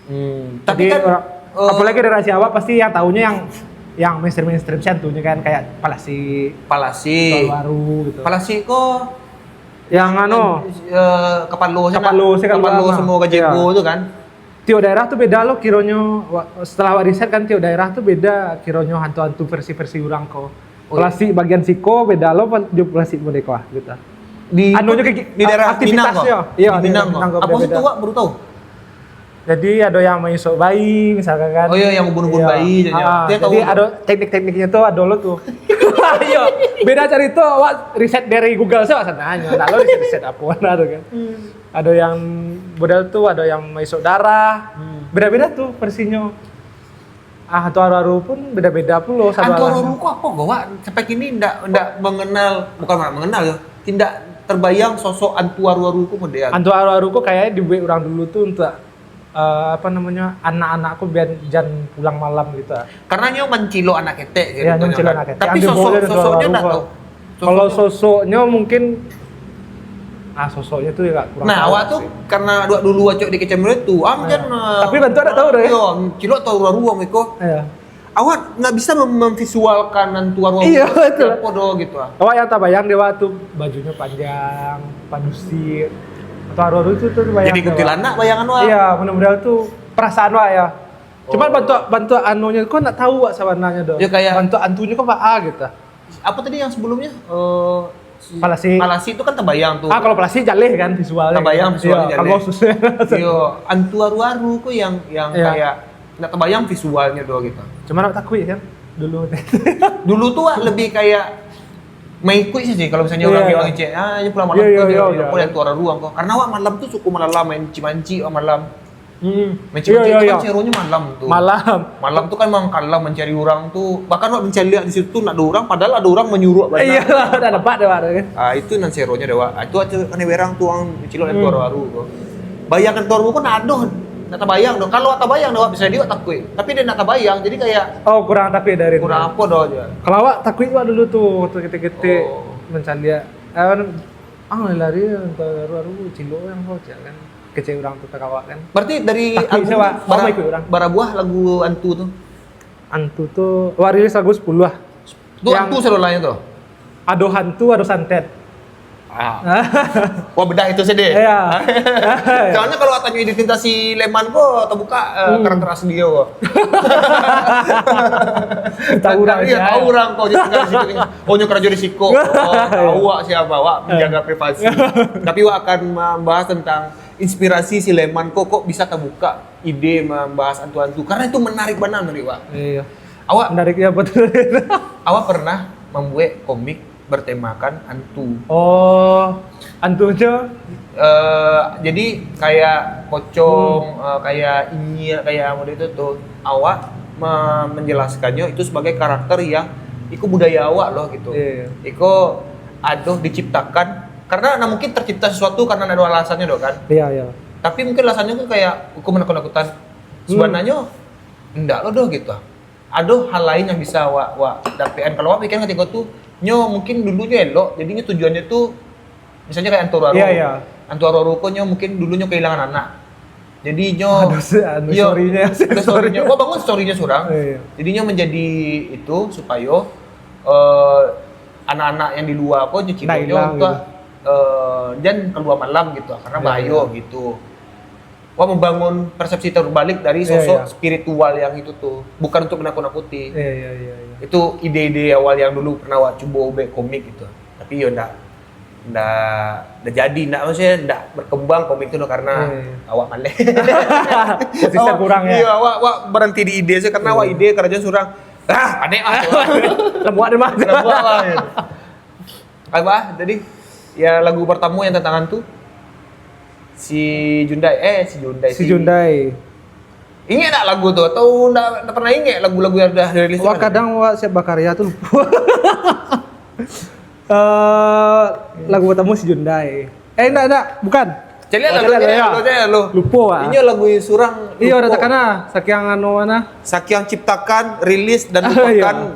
Hmm. Tapi Tapi kan orang, eh, apalagi dari Asia awak pasti yang tahunya yang yang mainstream mainstream sih hantunya kan kayak Palasi, Palasi. Baru gitu. Palasi ko Yang anu, eh, kapalo sana. Kapalo sih kalau Kapalo lama. Semua Gajebo Iya. Tu kan. Tiap daerah tu beda lo kironyo. Wa- Setelah awak riset kan tiap daerah tu beda kironyo hantu-hantu versi-versi urang ko. Oh, Palasi bagian siko beda lo pal- jo Palasi Merdeka gitu. Di Anu je ke- di daerah Minang aktivitasnya. kok? Iya, Di di Minang Minang kok. kok Apa sih beda-beda. Tu wak baru tahu? Jadi ada yang maisok bayi misalkan kan. Oh iya, yang ubun-ubun Iya. Bayi je. Ah, Dia tahu jadi tu. Ada teknik-tekniknya tu ada lo tu. Iya. Beda cerita awak riset dari Google sih sana hanya. Ndak lo riset-riset apa ada kan. Ada yang model tu, ada yang maisok darah. Beda-beda tu versinya. Ah, hantu aru-aru pun beda-beda pulo. Hantu aru-aru ko apa kok wak? Sampai kini ndak ndak mengenal, bukan ndak mengenal ya. Tidak terbayang sosok hantu aru-aru ko model. Hantu aru-aru ko kayaknya dibuat orang dulu tu untuk eh, apa namanya anak-anak ko biar jan pulang malam gitu. Karena nyo mancilok anak ketek gitu. Ya, nyo mancilok anak ketek. Tapi Ambil sosok bola dan sosoknya aru-aru ndak ko. tahu. Kalau Sosoknya- sosoknya mungkin ah sosoknya tu agak kurang. Nah, Tahu awak tu sih. Karena dua dulu acok di kecamatan tu, am Nah, jan eh, tapi bantuak dak tahu dah, ya? Yo, cilok tahu aru-aru am iko. Iya. Awak ndak bisa mem- memvisualkan hantu aru-aru. Iya, betul. Apa do gitu ah. Awak yang tabayang dia waktu bajunya panjang, padusi, atau aru-aru tu tu bayang. Jadi kuntilanak bayangan wak. Iya, mudah-mudahan tu perasaan wak ya. Cuman Oh. bantuak bantuak anunya kau nak tahu wak sebenarnya do. Ya, kayak bantuak antunya kau apa ah gitu. Apa tadi yang sebelumnya? Eh, si- Palasi. Palasi itu kan tabayang tu. Ah kalau Palasi jaleh kan visualnya. Tabayang visualnya Iya, jaleh. Kalau susah. Yo, antu aru-aru ko yang yang Iya. kayak ndak tabayang visualnya do gitu. Cuman aku takut kan dulu. Dulu tu wak lebih kayak mengikut sih kalau misalnya orang Iya, bilang iya. cek ah ini pulang malam Iya, tu iya, dia iya, dia iya. Pulang tu aru-aru ko. Karena wak malam tu suka malam-malam mancing-mancing wak malam. Hmm. Mancing-mancing Iya, tu iya, kan iya. seronya malam tu. Malam. Malam tu kan memang kalam mencari orang tu. Bahkan wak mencari di situ tu nak ada orang padahal ada orang menyuruh banyak. Iya, dah dapat dah ada kan. Ah itu nan seronya dah wak. Ah, itu aja kan berang tu orang cilok dan Hmm. aru-aru tu. Bayangkan tu aru kan nak ada. Nak tabayang tu. Kalau tabayang dah wak bisa dia takut. Tapi dia nak tabayang jadi kayak Oh, kurang takut dari kurang apa dah aja. Kalau awak takut juga dulu tu waktu ketek-ketek Oh. mencaliak. Eh, ah lari aru-aru cilok yang kau cak kan. Kecek orang tu takawak kan. Berarti dari Takut album sih, Wak. tu bara- Awak ikut orang. Barabuah lagu antu tu. Antu tu, wak rilis lagu sepuluh lah. Tu yang antu sadolanyo tu? Ado hantu, ado santet. Ah. Wah, bedah itu sajo. Iya. Soalnya kalau tanyo identitas si Leman ko, tabuka, eh, hmm, karakter asli ko. Tahu urang, iya, tahu urang ko, nyo tinggal di situ. Oh, nyo karajo di siko. Oh, tahu wak siapa, wak menjaga privasi. Tapi wak akan membahas tentang inspirasi si Leman ko, kok bisa tabuka ide membahas antu-antu. Karena itu menarik bana, menarik, wak. Iya. Awak, menariknya apa tu? Awak pernah membuat komik bertemakan antu? Oh, antunya? Eh, jadi kayak pocong, hmm, eh, kayak inyiak, kayak model itu tu. Awak me-, menjelaskannya itu sebagai karakter yang iko budaya awak loh gitu. Iya, iya. Iko adoh diciptakan karena nah mungkin tercipta sesuatu karena ada alasannya doh kan. Iya, iya. Tapi mungkin alasannya kan kayak iko menakut-nakutan. Hmm. Sebenarnya ndak lo doh gitu. Ado hal lain yang bisa wak, wak dapekan. Kalau wak pikiran katiko tu, nyo mungkin dulunyo elok, jadi nyo tujuannyo tu, misalnyo kayak antu aruaru. Iya, iya. Antu aruaru ko nyo mungkin dulunyo kehilangan anak. Jadi nyo, ado se-, ado iyo, story-nyo, ado story-nyo. Wak bangun story-nyo surang. Iya, iya. Jadi nyo menjadi itu supayo, eh, anak-anak yang di lua ko nyo cigonyo untuak, gitu, eh, jan kalua malam gitu, karena bahayo gitu. Wak membangun persepsi terbalik dari sosok spiritual yang itu tuh. Bukan untuk menakut-nakuti. Iya, iya, iya, iya. Itu ide-ide awal yang dulu pernah wak cubo buek komik gitu. Tapi yo ndak, ndak, ndak jadi, ndak, maksudnya ndak berkembang komik itu karena awak maleh. Konsisten kurang, ya? Iya, awak, awak berhenti di ide saja karena awak ide karajo surang. Ah, panek lah. Lambuak deh, Mas. Lambuak lah, gitu. Apa? Jadi, ya, lagu pertama yang tentang hantu, si Jundai, eh, si Jundai, si Jundai. Ingat tak lagu tu? Atau ndak, ndak pernah ingat lagu-lagu yang udah rilis? Wah, kadang wak siap bakarya tu lupa. Eh, lagu pertama si Jundai. Eh, ndak, ndak, bukan. Caliak lah, caliak lah, ya. Lupo, wak. Inyo lagu surang. Iyo, dah takana. Sakiang anu mana? Sakiang ciptakan, rilis, dan lupakan.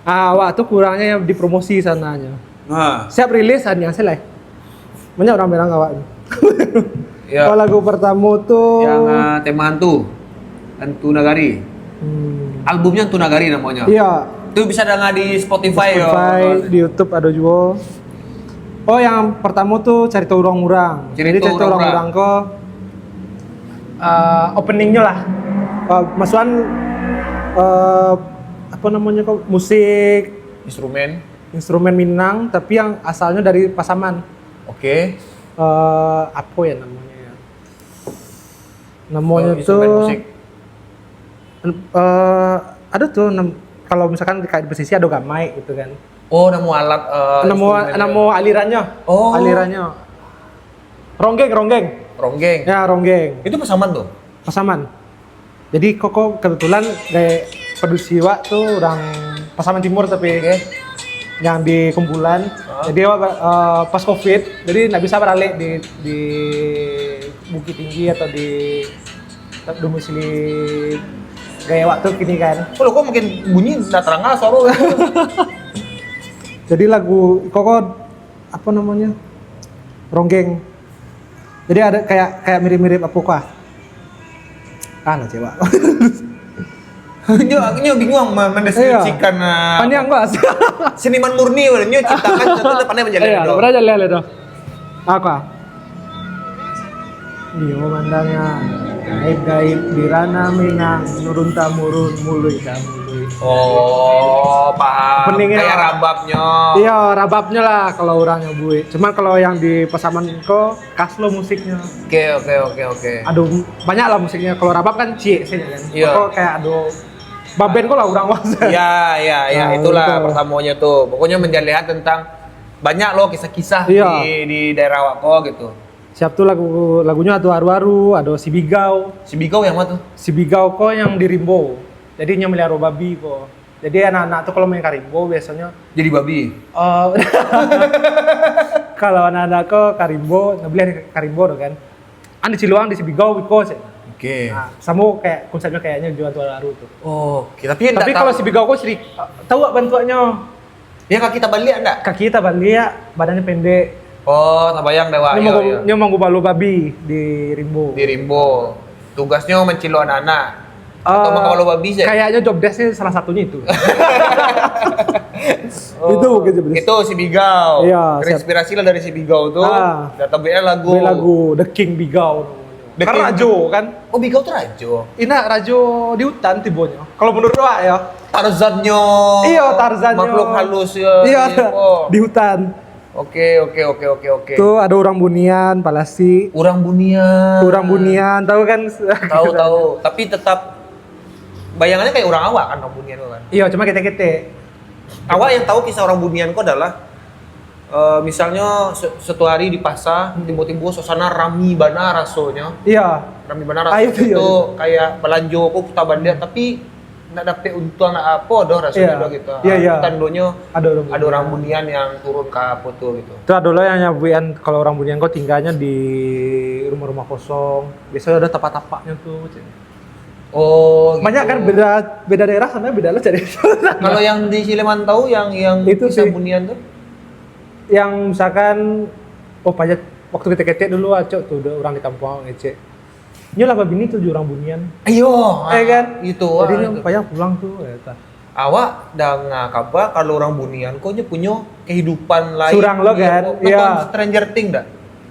Ah, wak tu kurangnya dipromosi sananyo. Ha. Siap rilis, hanya selai. Banyak orang bilang awak tu. Ya. Kalau lagu pertama tu yang, ah, tema hantu. Hantu Nagari. Hmm. Albumnya Hantu Nagari namanya. Iya. Itu bisa dengar di Spotify, ya. Spotify, di YouTube ada juga. Oh, yang pertama tu Carito Urang Murang. Jadi, Carito Urang Murang ko, eh, openingnyo lah. Eh, masukan, eh, apa namanya ko, musik, instrumen, instrumen Minang, tapi yang asalnya dari Pasaman. Oke. Eh, apa ya namanya ya? Namanya tu, instrumen musik. Eh, ada tu, nam-, kalau misalkan di, kayak di pesisir ada gamai gitu kan. Oh, namo alat, eh, namo, instrumennya. Namo alirannya. Oh. Alirannya. Ronggeng, ronggeng. Ronggeng. Ya, ronggeng. Itu Pasaman tuh? Pasaman. Jadi, koko kebetulan kayak produksi wak tu orang Pasaman Timur, tapi yang di Kumpulan. Hah? Jadi, awak, eh, pas covid, jadi ndak bisa baralek di, di Bukittinggi atau di domisili gaya wak tu kini kan. Kalau kok makin bunyi, ndak terang lah suara. Jadi, lagu koko apa namanya, ronggeng. Jadi ada kayak, kayak mirip-mirip apa kah? Ah, nah, cewek. Nyo, nyo bingung ma-, mendeskripsikan, ah, panjang, Bas. Seniman murni, nyo ciptakan, contoh pandai menjalin. Iya, tu. Pernah jalan itu. Apa? Iyo, mandanga gaib-gaib di ranah Minang, nurun tamurun, muluik tamuluik. Oh, paham. Openingnya. Kayak rababnyo. Iya, rababnyo lah kalau urang nyabuik. Cuman kalau yang di Pasaman ko, khas lo musiknyo. Oke, oke, oke, oke. Aduh, banyak lah musiknyo. Kalau rabab kan ciek saja kan. Iya. Kok kayak aduh, baben ko lah urang wasa. Iya, iya, iya. Nah, itulah itu. Pertamonyo tu. Pokoknya menjalehan tentang banyak lo kisah-kisah, iya, di, di daerah awak ko gitu. Siap tu lagu, lagunyo ado Aru-Aru, ado Sibigau. Sibigau yang mana tu? Sibigau ko yang di Rimbo. Jadi nyo meliharo babi ko. Jadi anak-anak tu kalau main ka Rimbo biasonyo jadi babi. Oh. Kalau anak-anak ko ka Rimbo, nyo beli ka Rimbo tu kan. An di Ciluang, di Sibigau, biko cek. Oke. Nah, samo kayak konsepnyo kayaknyo juo tu Aru-Aru tu. Oh, oke. Tapi kalau Sibigau ko seri-, tahu tak bantuaknyo? Yang kaki tabaliak ndak? Kaki tabaliak, badannyo pendek. Oh, tabayang dek wak. Nyo manggu-, nyo manggubalo babi di Rimbo. Di Rimbo. Tugasnyo mancilok anak-anak. Atau Ah, makapalau babi sajo? Kayaknya job desk-nya salah satunya itu. Oh, itu mungkin job desk. Itu si Bigau. Iya, siap. Terinspirasi lah dari si Bigau tu. Ah. Dah tabuiklah lagu. Buat lagu The King Bigau namanya. The Kan King. Rajo kan? Oh, Bigau tu rajo. Indak, rajo di hutan tibonyo. Kalau menurut awak ya. Tarzannyo. Iya, Tarzannyo. Makhluk halus ya. Iya, oh. Di hutan. Oke, oke, oke, oke, oke. Tu ada urang bunian, palasi. Urang bunian. Urang bunian, tahu kan? Tahu, tahu. Tapi tetap bayangannya kayak urang awak kan, urang bunian tu kan? Iya, cuma ketek-ketek. Awak yang tahu kisah urang bunian ko adalah, eh, misalnya se-, satu hari di pasar, Hmm. tiba-tiba suasana rami bana rasonyo. Iya. Rami bana Ah, rasonyo itu, iya, tu iya. Kayak balanjo ko putar baliak, Hmm. tapi ndak dapek untuang, ndak apo doh rasonyo Iya. doh gitu. Iya, Ah, iya. Tandonyo Ada urang ada urang bunian. Bunian yang turun ka apo tu gitu. Tu ado lo yang nyabuikan kalau urang bunian ko tinggalnyo di rumah-rumah kosong. Biasanya ada tapak-tapaknyo tu, cek. Oh, Banyak gitu. Kan beda, beda daerah sana beda lo cari. Kalau yang di Sleman tahu yang, yang Itu kisah sih. Bunian tu? Yang misalkan, oh, pajak waktu ketek-ketek dulu, acok tu, udah urang di kampuang ngecek. Nyo lah babini tu jo urang bunian. Iyo, Eh, kan? Itu. Jadi ah, nyo itu. Payah pulang tu, ya, tah. Awak danga kaba kalau urang bunian ko nyo punyo kehidupan lain. Surang lo, kan? Nonton Iya. Stranger Things dak?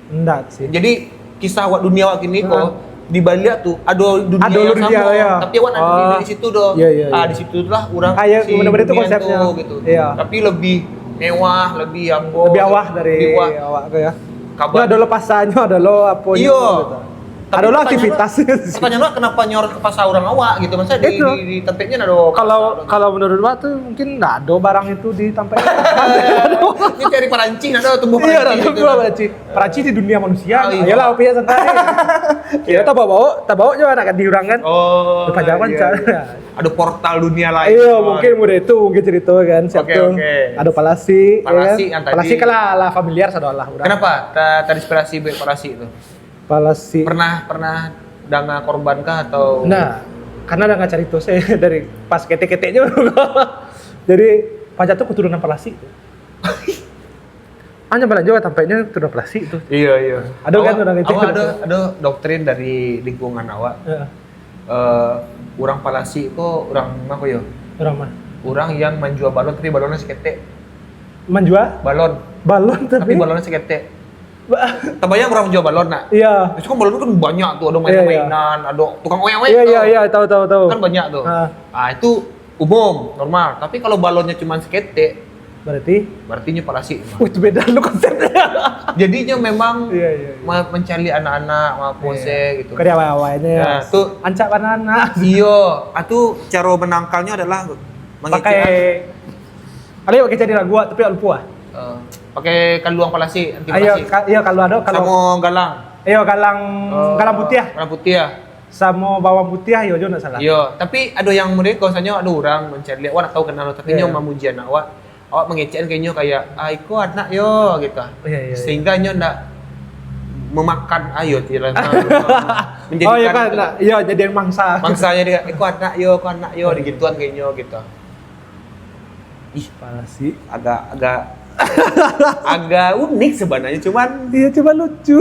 Ndak sih. Jadi kisah awak dunia awak kini ko, Heeh. di baliak tu ado dunia Ado yang dunia, sama, ya. Tapi awak nak Oh. Di situ doh. Iya, iya, Ah, iya. Di situ lah urang Ah, ya, si benda-benda tu bunian konsepnya. Tu gitu. Iya. Tapi lebih mewah, lebih apo, Lebih awah dari lebih awah. Awak tu ya. Kabar Nyo ado lo pasarnyo, ado lo apo Iyo. Gitu. Tapi Ado lo pertanyaan aktivitas. Pertanyaan awak kenapa nyorot ke pasar urang awak gitu? Maksudnya di, Itu. Di, di tempatnya ado Kalau pasar. Kalau menurut awak tu mungkin ndak ado barang itu di tempat. Ini cari paranci, ndak ado tumbuh Iya, paranci ndak gitu. Tumbuh paranci. Paranci di dunia manusia. Ah, iya. Iyalah, opi santai. Iya, tabawa, tabawa je anak gadih urang kan. Oh. Pajangan iya, cara. Iya. Ado portal dunia lain. Iya, oh. Mungkin mudah itu mungkin cerita kan. Siap Oke, tu. Oke. Ado palasi, Palasi ya kan? Yang tadi. Palasi kan lah, lah familiar sadolah urang. Kenapa? Ta-, terinspirasi buat palasi tu? Palasi. Pernah, pernah danga korban kah atau? Nah, karena danga carito saya dari pas ketek-keteknya. Jadi, paja tu keturunan palasi. Hanya balanjo ka tampeknyo keturunan palasi tu. Iya, iya. Ado kan Awak, urang itu? Awak ado, ado doktrin dari lingkungan awak. Heeh. Eh, urang palasi ko urang ma ko yo? Urang ma? Urang yang manjua balon tapi balonnya saketek. Manjua? Balon. Balon tapi? Tapi balonnya saketek. Ba- Tabayang urang manjua balon nak? Iya. Itu kan balon kan banyak tu, ada Iya, iya. Main-mainan, ada tukang oek-oek Iya, tu. Iya, iya, tahu, tahu, tahu. Kan banyak tu. Ha. Ah, itu umum, normal. Tapi kalau balonnya cuma saketek, Berarti? Berarti nyo palasi. Wah, itu beda lo konsepnya. Jadinya memang Iya, iya, iya. ma-, mencari anak-anak, ma-, Iya. Pose gitu. Kau di awal-awalnya Nah, ya. Tu Ancak anak-anak. Iyo, ah, tu cara menangkalnya adalah mengecekan. Pakai, kali pakai cari lagu, tapi lupa ah. Eh, pakai kaluang palasi, anti Ayo, palasi. Ka-, iya, kalau ada, kalau Samo galang. Iya, galang, Eh, galang putih ah. Galang putih ah. Samo bawang putih, iyo jo ndak salah. Iyo, tapi ado yang mereka, misalnya ado urang mencari, awak ndak tahu kenal, tapi Iya. Nyo mamuji anak awak. Awak mangecek kan ka inyo kayak, "Ah, iko anak yo," gitu. Iya, iya, iya. Sehingga nyo ndak memakan, ayo, tidak Menjadikan Oh, iya kan, itu. Ndak. Iya, jadi mangsa. Mangsanya dia, "Iko anak yo, iko anak yo," Iya. Digituan ka inyo gitu. Ih, palasi. Agak, agak, agak unik sebenarnya, cuman Iya, cuma lucu.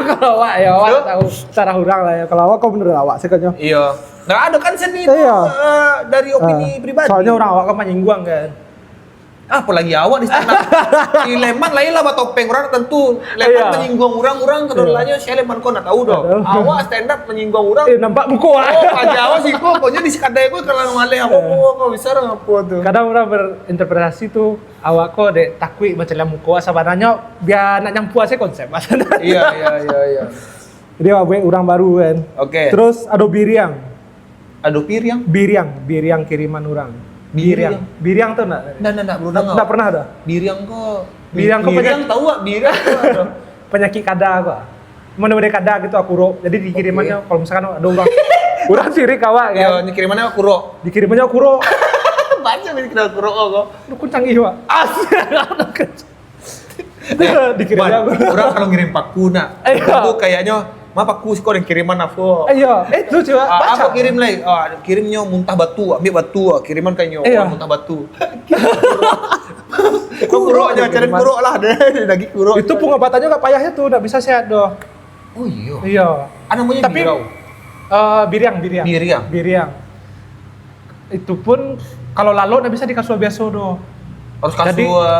Kalau awak, ya, awak Hah? Tahu cara urang lah ya. Kalau awak, kau menurut awak, sih, kayaknya. Iya. Nggak ada kan seni itu, Iya. Eh, dari opini Ah. Pribadi. Soalnya urang awak kan menyinggung kan. Apalagi awak di stand up. Di Leman lain lah batopeng urang tentu. Leman Iya. Menyinggung urang, urang Iya. Kenalannya si Leman kau nak tahu dong. Nggak tahu. Awak stand up menyinggung urang. Eh, nampak muka awak. Oh, paja awak sih kok. Pokoknya di sekadar kau kalau ngalih apa Iya. Kau bisa orang apa tu. Kadang urang berinterpretasi tu, awak kok dek takuik macam muka awak sabananyo biar nak nyampu aja konsep. Iya, iya, iya, iya. Jadi awak buat urang baru kan. Oke. Terus ada biriang. Ado piriang? Biriang, biriang kiriman urang. Biriang? Biriang. Biriang tu ndak? Ndak, ndak, ndak, belum Ndak, dengar. Ndak pernah dah. Biriang ko? Biriang ko Biriang penyakit tahu tak? Biriang tu apa? Penyakit kada ko. Mana boleh kada gitu, akurok. Jadi dikirimannyo, Oke. Kalau misalkan ada urang, urang sirik awak kan. Iya, dikirimannya akurok. Dikirimannya akurok. Banyak yang kena akurok ko. Dukun canggih, Pak. Asik. Dikirim Wan, aku. Urang kalau ngirim paku nak. Iya. Itu kayaknya, "Ma paku siko, dan kiriman apa?" Iya. Eh, lucu, Pak. Ah, baca. Aku kirim lai. Ah, kirimnyo muntah batu, ambil batu, ah, kiriman ka inyo. Iya. Muntah batu. Kurok je, cari kurok lah deh. Lagi kurok. Itu pengobatannya agak payahnya tuh, nggak bisa sehat doh. Oh, iya. Iya. Ah, namanya Tapi, birau. Eh, biriang, biriang. Biriang. Biriang. Itu pun kalau lalok ndak bisa di kasua biaso doh. Harus Jadi, kasua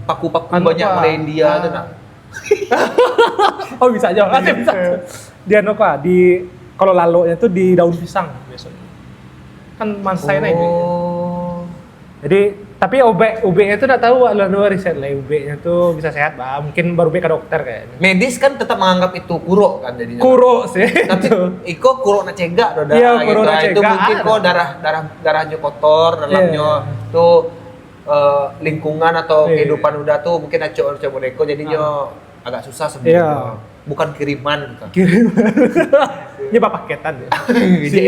paku-paku anu banyak apa? Model India Ah. tu nak. Oh, bisa aja. Masih bisa. Di anu apa? Di kalau laloknya tuh di daun pisang biasanya. Kan mansai naik. Oh. Jadi tapi ubek ubeknya tuh ndak tahu lah, lu riset lah ubeknya tuh bisa sehat bah. Mungkin baru ubek ke dokter kayaknya. Medis kan tetap menganggap itu kurok kan jadinya. Kurok sih. Tapi iko kurok nak cegak doh dah. Iya, kurok nak Itu cegak, mungkin ah. Kok darah darah darahnya kotor dalamnya Iya. tuh eh, lingkungan atau Iya. Kehidupan udah tuh mungkin acok-acok mereka jadinya agak susah sebenarnya. Iya. Bukan kiriman gitu. Kirim. Ini apa paketan ya. Si,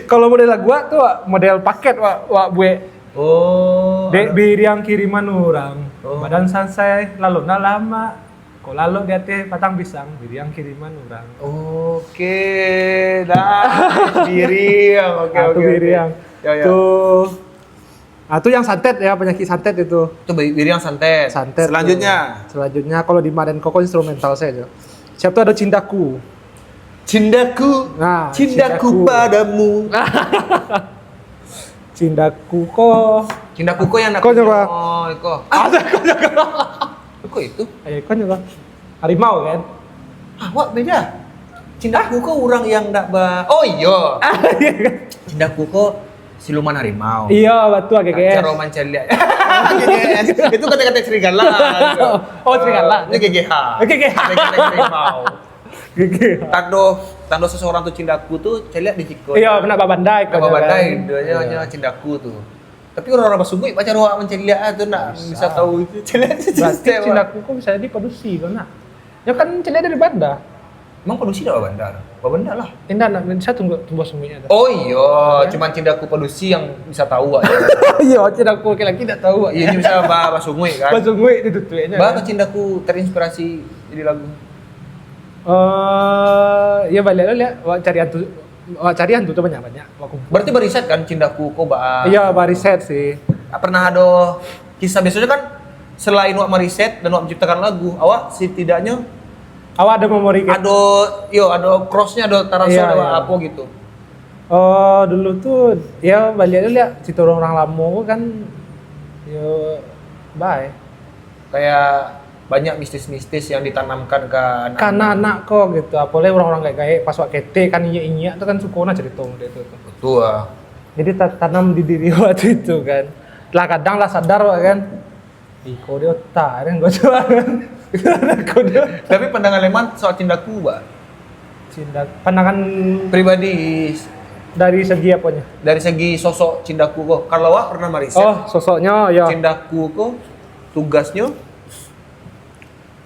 kalau model lagu wak tuh wak, model paket wak, wak buek. Oh. Dek biriang kiriman orang. Oh. Badan sansai lalu nak lama. Kok lalu di ateh patang pisang, biriang kiriman orang. Oke, dah. Biriang. Oke, Ah, oke. tuh biriang. Ya, ya. Tuh. Ah, tuh yang santet ya, penyakit santet itu. Itu bi- biriang santet. Santet. Selanjutnya. Tuh. Selanjutnya kalau di Madan Koko instrumental saja. Siap tuh ada cindaku. Cindaku. Nah, cindaku, cindaku. Padamu. Cindaku ko. Cindaku ko yang nak Kau coba. Oh, iko. Ah, kau itu. Eh, kau juga. Harimau kan? Ah, wak beda. Cindaku ko orang yang nak ba Oh iyo. Cindaku ko siluman harimau. Iya, betul G G S. Caro mancaliak. G G S. Itu kata-kata serigala. Oh, serigala. Ini G G H. G G H. Kata-kata harimau. G G H. Tando tando seseorang tu cindaku tu caliak di jiko. Iya, nak babandai Nak kau babandai kan? dia Iya. hanya cindaku tu. Tapi orang-orang basuguik macam awak mancaliak ah tu nak bisa tahu itu caliak tu. Berarti cindaku kok bisa jadi padusi kau nak. Ya kan caliak dari banda. Emang padusi dah babanda? Babanda lah. Indah nak bisa tunggu tumbuh sunguiknya tu. Oh iyo, cuman cindaku padusi yang bisa tahu aja. Iya, cindaku laki-laki tak tahu. Iya, dia bisa ba- basunguik kan. Pasunguik itu tuh ya. Bah atau cindaku terinspirasi jadi lagu. Eh, ya balik lo lihat, wak cari hantu, wak cari hantu tu banyak-banyak. Wak kumpul. Berarti bariset kan cindaku ko ba. Iya, bariset sih. Pernah ada kisah biasanya kan selain wak mariset dan wak menciptakan lagu, awak setidaknya Awak ada memori kan? ada yo ada crossnya ada tarasa Iya, ada iya. Apa gitu. Oh, dulu tuh ya balik lo lihat cerita orang-orang lama tu kan. Yo, bye. Kayak banyak mistis-mistis yang ditanamkan ke anak. Karena anak kau gitu, apalagi orang-orang gaek-gaek pas wak ketek kan inyak-inyak tu kan suka nah cerita dia tu. Betul ah. Jadi ta- tanam di diri waktu itu kan. Lah kadang lah sadar wak kan. Iko dia otak kan gua coba kan. Kau dia Tapi pandangan Leman soal cindaku, bah. Cinta pandangan Pribadi dari segi apanya? Dari segi sosok cindaku ko. Kalau awak pernah mariset, Oh, sosoknya ya. Cindaku ko tugasnya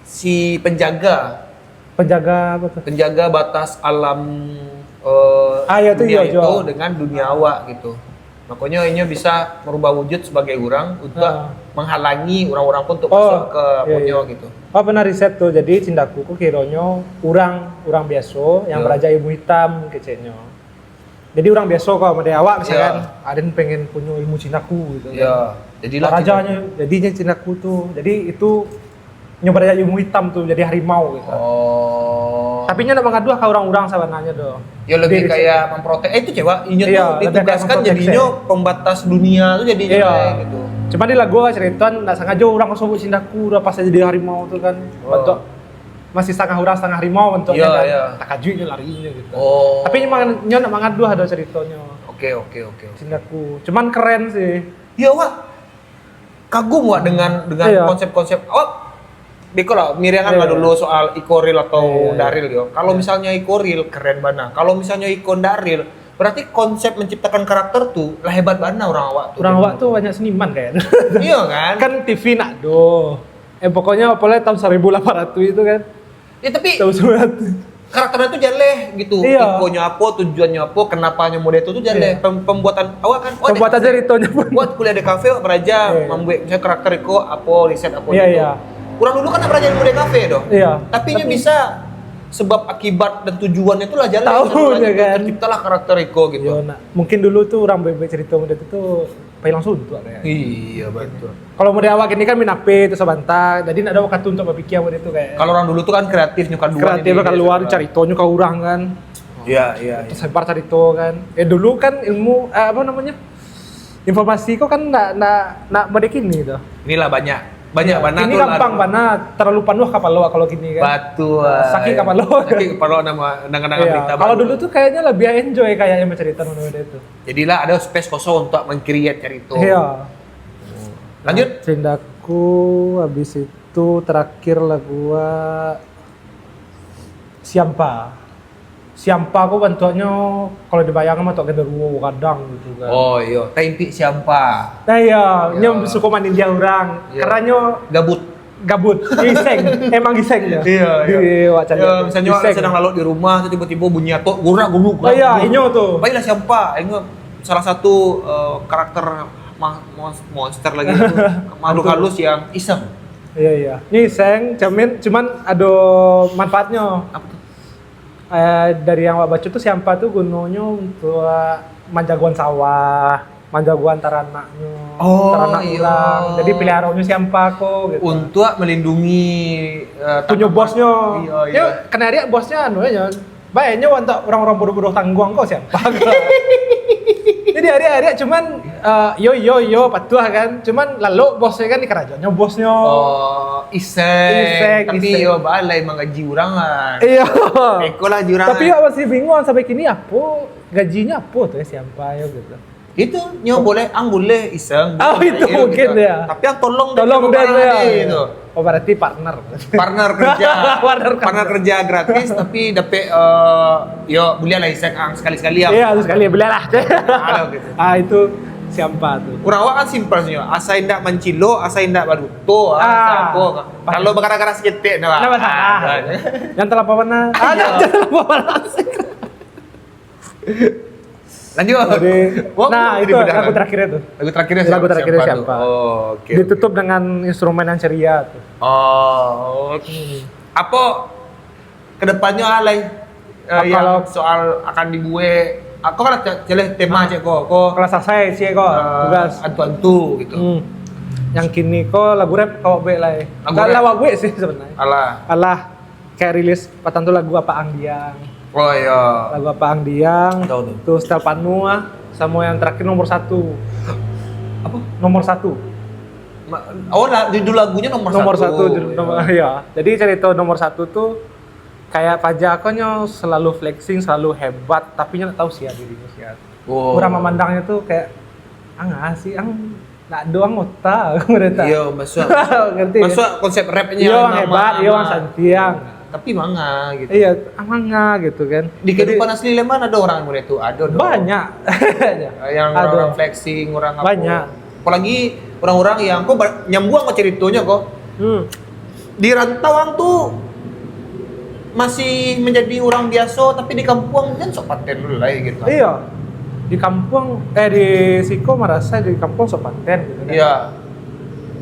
si penjaga Penjaga apa tuh? Penjaga batas alam eh, Ah, ya, tu dunia iya, itu jual. Dengan dunia awak gitu. Makanya inyo bisa merubah wujud sebagai orang untuk Ah. menghalangi orang-orang pun untuk Oh, masuk ke iya, ponyo iya. gitu. Apa pernah riset tuh? Jadi cindaku ko kironyo orang orang biasa yang Ya. baraja ilmu hitam keceknyo. Jadi orang biasa kau sama dia awak misalkan Ya. ada yang pengen punya ilmu cindaku gitu. Ya, jadilah Rajanya jadinya cindaku tuh. Jadi itu nyoba baraja ilmu hitam tuh jadi harimau gitu. Oh. Tapi nyo nak mengaduh ke orang-orang sebenarnya doh. Ya lebih Jadi, kayak memprotek. Eh itu cewek, inyo Iya, tuh lebih kayak ditugaskan memprotek, jadinyo pembatas dunia tuh jadi Iya. jelek gitu. Cuma di lagu lah cerita nak sengaja orang sebut cindaku udah pas jadi harimau tuh kan. Oh. Bentuk masih setengah orang setengah harimau bentuknya Iya, kan. Iya. Takajut nyo larinya gitu. Oh. Tapi memang nyo nak mengaduh ada ceritanya. Oke oke oke. Cindaku. Cuman keren sih. Ya wak kagum wak dengan dengan Iya. Konsep-konsep. Oh, beko lah mirangan lah Iya. Dulu soal iko real atau Iya, iya. Ndak real yo. Kalau misalnya iko real keren bana. Kalau misalnya iko Ndak real, berarti konsep menciptakan karakter tuh lah hebat bana orang awak tuh. Orang awak tuh banyak seniman kan. Iya kan? Kan T V nak do. Eh pokoknya apalagi tahun seribu delapan ratus itu kan. Ya tapi Tahun sembilan ratus. Karakternya tuh jaleh gitu. Iya. Ikonyo apa, tujuannya apa, kenapanya model itu tuh jaleh. Iya. Pem- pembuatan awak kan. Oh, Pembuatan ada kafe. Ceritanya pun. Buat kuliah di kafe beraja Iya. membuat misalnya karakter iko apa, riset apa Iya, gitu. Iya. Kurang dulu kan beraja ilmu di kafe doh. Iya. Tapi nya bisa sebab akibat dan tujuannya itulah jaleh. Tahu Itulah nya gitu, kan. Terciptalah karakter iko gitu. Yo, nak. Mungkin dulu tuh orang bebek cerita model itu tuh paling langsung tuh kayak. Iya betul. Kalau model awak ini kan main H P itu sebentar, jadi nak ada waktu untuk berpikir model itu kayak. Kalau orang dulu tuh kan kreatifnya keluar. Kreatif keluar caritonyo ke orang kan. Iya, iya, iya. Tersebar carito kan. Eh, dulu kan ilmu, eh, apa namanya, informasi ko kan nak nak nak mode kini tu. Inilah banyak, banyak Ya, bana kini tu lah gampang dulu. Bana, terlalu panuah kapalo kalau kini kan. Batul. Sakit kapalo. Sakit kapalo nama dengan Iya, berita. Kalau Baru. Dulu tu kayaknya lebih enjoy kayaknya bercerita mengenai itu. Jadilah ada space kosong untuk meng-create carito. Iya. Lanjut. Cindaku, habis itu terakhir lah gua Siampa. Siampa ko bantuaknyo kalau dibayangkan bantuak genderuwo gadang gitu kan. Oh iyo, taintik siampa. Nah iya, Iya. Nyo suko manindia urang. Iya. Karena nyo Gabut. Gabut, giseng, emang giseng dia. Iya, iya. Di wak caliak. Ya, misalnya awak Giseng. Sedang lalok di rumah, tiba-tiba bunyi atok, gurak-guruk. Oh iya, inyo tu. Baiklah siampa. Ingat salah satu uh, karakter ma- mons- monster lagi itu makhluk halus yang iseng. Iya iya. Ni seng, cermin, cuman ada manfaatnya. Apa tu? Eh, dari yang awak baca tu siampa tu gunonyo untuk manjagoan sawah, manjagoan taranaknyo, Oh, taranak iya. Urang. Jadi peliharoanyo siampa ko gitu. Untuk melindungi uh, Punyo tanaman. Bosnyo. Iya, iya. Yo, kena ariak bosnyo anu aja. Baiknya untuk orang-orang bodoh-bodoh tangguang ko siampa. Jadi ariak-ariak cuman uh, yo yo yo patuh kan. Cuman lalu bosnya kan dikarajoannyo bosnyo. Oh, iseng. Iseng, Tapi iseng. Yo balai manggaji urang lah. Iya. Eko lah jurang. Tapi awak masih bingung sampai kini apa gajinya apa tu ya siampa yo gitu. Itu nyo boleh ang boleh iseng. Oh, itu Iya, mungkin gitu. Ya. Tapi ang tolong Tolong dek dia barang ya. Dia, gitu. Oh berarti partner. Partner kerja. Partner kerja. Partner kerja gratis tapi dapat uh, yo boleh lah iseng ang sekali-sekali ang. Iya, sekali belilah. Ada gitu. Ah itu siampa tu. Urang awak kan simpel sebenarnya. Asal indak mancilo, asal indak baduto, Ah, asal apa. paham. Kalau bakara-kara saketek dah. Ndak masalah. Ah, Yang terlampau mana? Iya. Yang terlampau mana? Lanjut. Jadi, Wah, nah jadi itu bedah. Lagu terakhir itu. Lagu terakhir Lagu terakhir siampa. Oh, oke. Ditutup dengan instrumen yang ceria tu. Oh. Apa kedepannya alai uh, yang Kalau- soal akan dibuat? Aku kan celeh tema cek ko, ko Kalau selesai sih kok uh, tugas. Antu-antu gitu. Hmm. Yang kini ko lagu rap kau buat lah. Eh. Lagu Lah, rap. Lah buat sih sebenarnya. Alah. Alah kayak rilis patang tu lagu apa angdiang. Oh iya. Lagu apa angdiang. Tahu tu. Tu style panuh ah. Sama yang terakhir nomor satu. Apa? Nomor satu. Ma- Oh lah, judul lagunya nomor, Nomor satu, satu. judul nomor ya. Jadi cerita nomor satu tu kayak Fajar ko nyo selalu flexing, selalu hebat, tapi nyo nggak tahu siapa dirinya siapa. Oh. Orang memandangnya tuh kayak angah sih, ang nak doang otak mereka. Iya, masuk. Ngerti? Masuk konsep rapnya Iya, orang nama- hebat, iya, orang nama- santiang. Tapi manga gitu. Iya, angah gitu kan. Di kehidupan asli Leman ada orang model itu, ada dong. Banyak. Yang Ada. Orang-orang flexing, orang apa. Banyak. Apalagi orang-orang yang kok ba- nyambung sama ceritanya kok. Hmm. Di rantau ang tu masih menjadi orang biasa tapi di kampung kan sok paten dulu lah gitu. Iya. Di kampung eh di siko merasa di kampung sok paten gitu kan. Iya.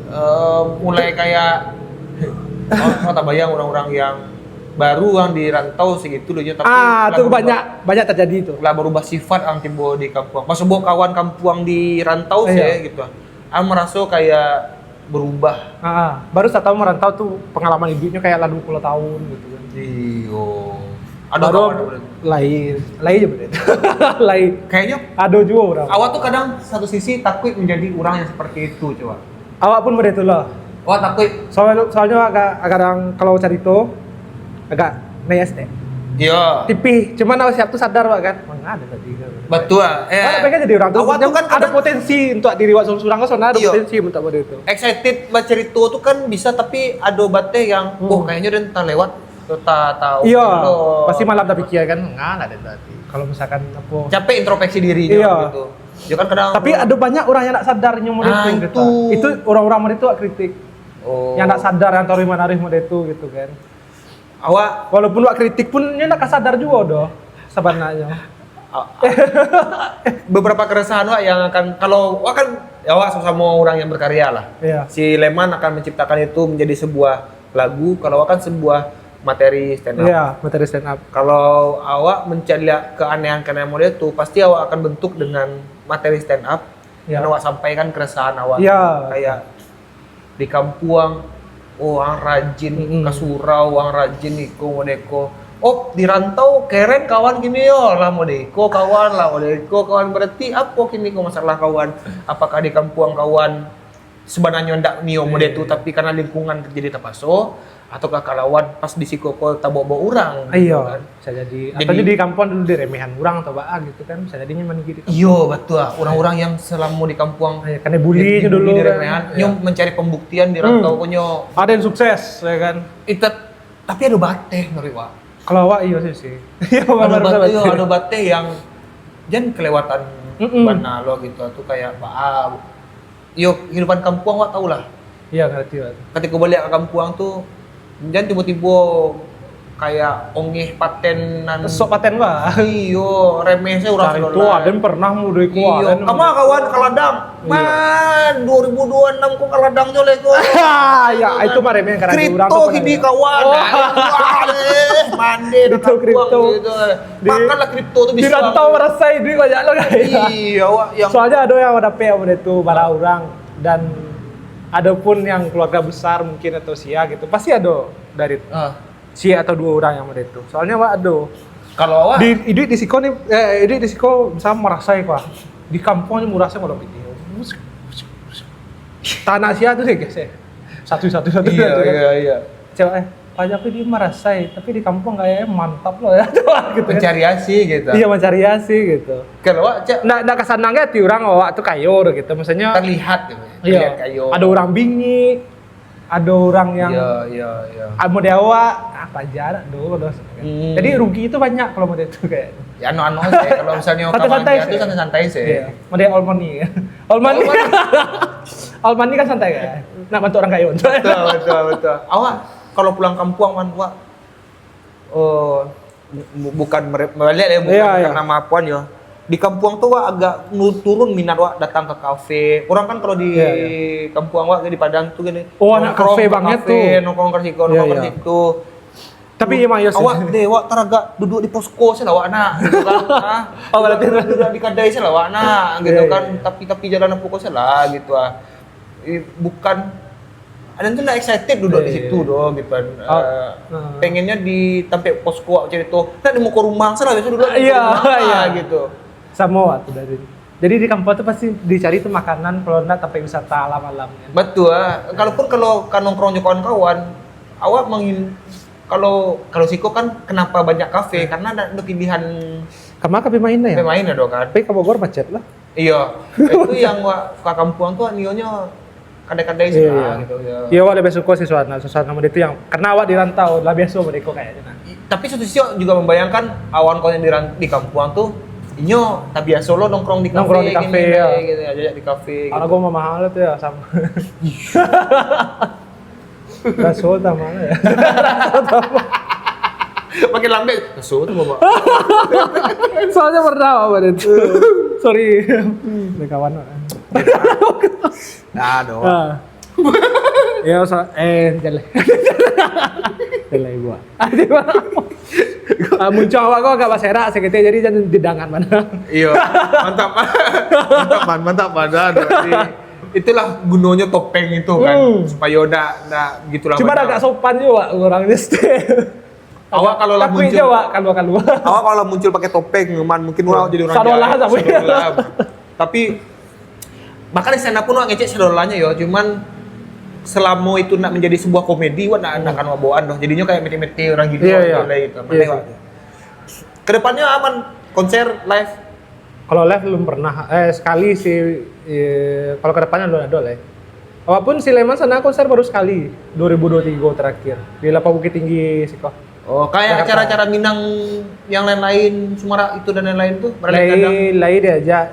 Eh, mulai kayak oh, kau tak bayang orang-orang yang baru yang di rantau segitu loh tapi Ah, lah tuh berubah. Banyak banyak terjadi tuh. Lah berubah sifat ang tiba di kampung. Pas bawa kawan kampung di rantau Iya. sih gitu. Ang merasa kayak berubah. Ah, baru saya tahu merantau tuh pengalaman hidupnya kayak lalu puluh tahun gitu kan. Iyo. Ada Baru kawan apa tu? Lain, lain aja berarti. Lain. Kayaknya Ada juga orang. Awak tuh kadang satu sisi takut menjadi orang yang seperti itu coba. Awak pun berarti lah. Awak takut. Soalnya soalnya agak agak kadang kalau cerita agak naik step. Iya. Tipih, cuman awak siap tuh sadar awak kan. Mana ada tadi kan. Betul. Eh, Awak pengen jadi orang tuh. Awak tuh kan Ada kadang potensi untuk diri awak seorang sana ada Iya. Potensi untuk model itu. Excited baca cerita tuh kan bisa tapi ada batas yang Hmm. Oh kayaknya udah entah lewat entah tahu. Iya, Belum. Pasti malam tak pikir kan, nggak ada tadi. Kalau misalkan apa. Capek introspeksi diri Iya. Gitu. Ya kan kadang Tapi ada banyak orang yang nak sadar nyo model Ah, itu, itu. Itu orang-orang model itu awak kritik. Oh. Yang nak sadar yang tahu mana arif model itu gitu kan. Awak Walaupun awak kritik pun nyo nak sadar juga doh sebenarnya. beberapa keresahan awak yang akan kalau awak kan ya awak sama-sama orang yang berkarya lah. Iya. Si Leman akan menciptakan itu menjadi sebuah lagu, kalau awak kan sebuah materi stand up. Iya, materi stand up. Kalau awak mencari keanehan-keanehan model itu, pasti awak akan bentuk dengan materi stand up Iya. yang awak sampaikan keresahan awak. Iya. Kayak di kampuang, oh, ang rajin Mm-mm. ka surau, ang rajin iko modeko. Oh, di rantau keren kawan kini yo, lah modeko kawan, lah modeko kawan. Berarti apo kini ko masalah kawan? Apakah di kampuang kawan sabananyo ndak nio model tu, tapi karena lingkungan jadi tapaso, ataukah kalawan pas di siko ko tabawa-bawa urang, gitu Iyo, kan? Bisa jadi. Jadi- Atau di kampuang dulu diremehan urang atau baa gitu kan, bisa jadinya maninggi di kampuang. Iyo, betul lah. Urang-urang yang selamo di kampuang Iya, kena bully di- dulu di kan. remehan, nyo mencari pembuktian di rantau ko nyo. Ada yang sukses, ya kan? Ita, tapi ado bateh menurut wak. Kalau awak iyo sih sih. Iya, Ado benar, bateh, benar. yo, ado bateh yang jan kelewatan Mm-mm. bana lo gitu tu kayak ba-, yo kehidupan kampuang wak tau lah. Iya, ngerti lah. Ketika baliak ke kampuang tu jan tibo-tibo kayak ongeh paten nan Sok paten lah. Iyo, remeh sajo urang Cari tu, sadolah. ada yang pernah mudo iko. Iyo, kama kawan ka ladang. Man, dua ribu dua enam ko ka ladang jo leh ko. Ya, itu mah remeh karena di urang Kripto tu kini pernah. Kawan. Oh. Wah, leh, mande dah Itu kripto. Gitu. Di- Makanlah kripto tu Di bisa. Rantau marasai duit banyak lo kan. Iyo, wak, yang Soalnya ada yang dapat yang mudo tu bara urang dan ada pun yang keluarga besar mungkin atau sia gitu. Pasti ada dari Ah, sia atau dua orang yang mudo tu. Soalnya wak ada. kalau awak Di iduik di siko ni, eh, iduik di siko bisa marasai ko. Di kampuang ni murasai kalau gitu. Tanah sia tu sih gesek. Satu satu satu. Iya, satu, kan. Iya, iya. Cewek, eh, pajak tu dia marasai, tapi di kampuang kayaknya mantap loh ya. Gitu kan. Mencari hasil gitu. Iya, mencari hasil gitu. Kalau awak cak Ndak ndak kasanang kan hati urang awak tu kayo gitu. Maksudnya terlihat gitu. iya, Terlihat kayo. Ada urang bingik, ada urang yang Iya, iya, iya. ah, model awak, apa aja nak do, do. Hmm. Jadi rugi itu banyak kalau model itu kayak. Ya anu-anu sih kalau misalnya Santai-santai kawan dia sih. Tu santai-santai sih. Iya, model all money. All money. All money. All money kan santai kan. Nak bantu orang kayo. Betul, betul, betul. Awak kalau pulang kampuang man, wak oh bu- bukan mere- baliak ya bukan Iya, iya. Karena maapuan yo. Di kampuang tu wak agak nu- turun minat wak datang ke kafe. Orang kan kalau di Iya, iya. Kampuang wak di Padang tu gini. Oh, anak nongkrong kafe ke banget kafe, tu. Nongkrong ke situ, Iya, nongkrong ke iya. situ. Tapi emang iya sih. Awak deh, awak taraga duduk di posko salah awak nak, gitu kan. Ha? Oh, berarti duduk, duduk di kadai salah awak nak, gitu Iya, kan. iya. Tapi tapi jalan apa kau salah gitu ah. Eh, bukan ada tu nak excited duduk di Iya, situ iya. Doh gitu kan. Oh, Eh, hmm. Pengennya di tempat posko awak cerita. Nak di muka rumah salah biasa duduk di Iya, muka rumah iya. Gitu. Sama waktu dari. Jadi di kampuang tu pasti dicari tu makanan kalau nak tempat wisata alam-alam kan. Betul ah. Kalaupun kalau ka nongkrong jo kawan-kawan, awak mangin kalau kalau siko kan kenapa banyak kafe karena ada, ada pilihan Kama kape main lah ya? pemain ada kan. Tapi ka Bogor macet lah. Iya. Itu yang wak ka kampuang tu nionyo kadai-kadai Iya, sih iya. lah gitu ya. Iya, awak lebih suka sih suasana, suasana model itu yang karena awak di rantau lah biasa model itu kayaknya. Nah. Tapi satu sisi juga membayangkan awan kau yang di, ran- di kampuang tu inyo tak biasa lo nongkrong di kafe Nongkrong di kafe, gini, ya. Gitu, aja di kafe Kalau gitu. Gue mah mahal tuh ya sama. Rasul sama ya. Makin lambat. So tu bapak. Soalnya pernah apa itu? Sorry. Ada kawan. Nah, doh. Ah. Ya, so, eh, jalan. Jalan gua. Ah, muncul awak kau agak baserak seketek, jadi jangan didangan mana. Iya, mantap. Mantap man, mantap man. Dah, dah. Jadi, itulah gunanya topeng itu kan, Hmm. Supaya ndak ndak gitulah. Cuma Banyak. Agak sopan juga Wak, orangnya style. Awak kalau lah Takut muncul, je Wak, kalua-kalua. Awak kalau lah muncul pakai topeng, man, mungkin orang jadi orang Sadolah jahat. sama. Sadolah. Tapi bahkan di stand up pun awak ngecek sadolahnyo yo, cuman selama itu nak menjadi sebuah komedi, wak nak nak kan wak bawaan doh. Jadinya kayak mete-mete orang gila Iya, orang iya. gila gitu. Iya, Pandai, sih. Wak. Kedepannya aman konser live. Kalau live belum pernah, eh sekali sih, eh, kalau kedepannya belum ada lah. Walaupun si Leman sana konser baru sekali, dua ribu dua puluh tiga terakhir di Lapang Bukit Tinggi siko. Oh, kayak Jakarta. Acara-acara Minang yang lain-lain, Sumarak itu dan lain-lain tuh, Berlek Gadang. Lai, lai diajak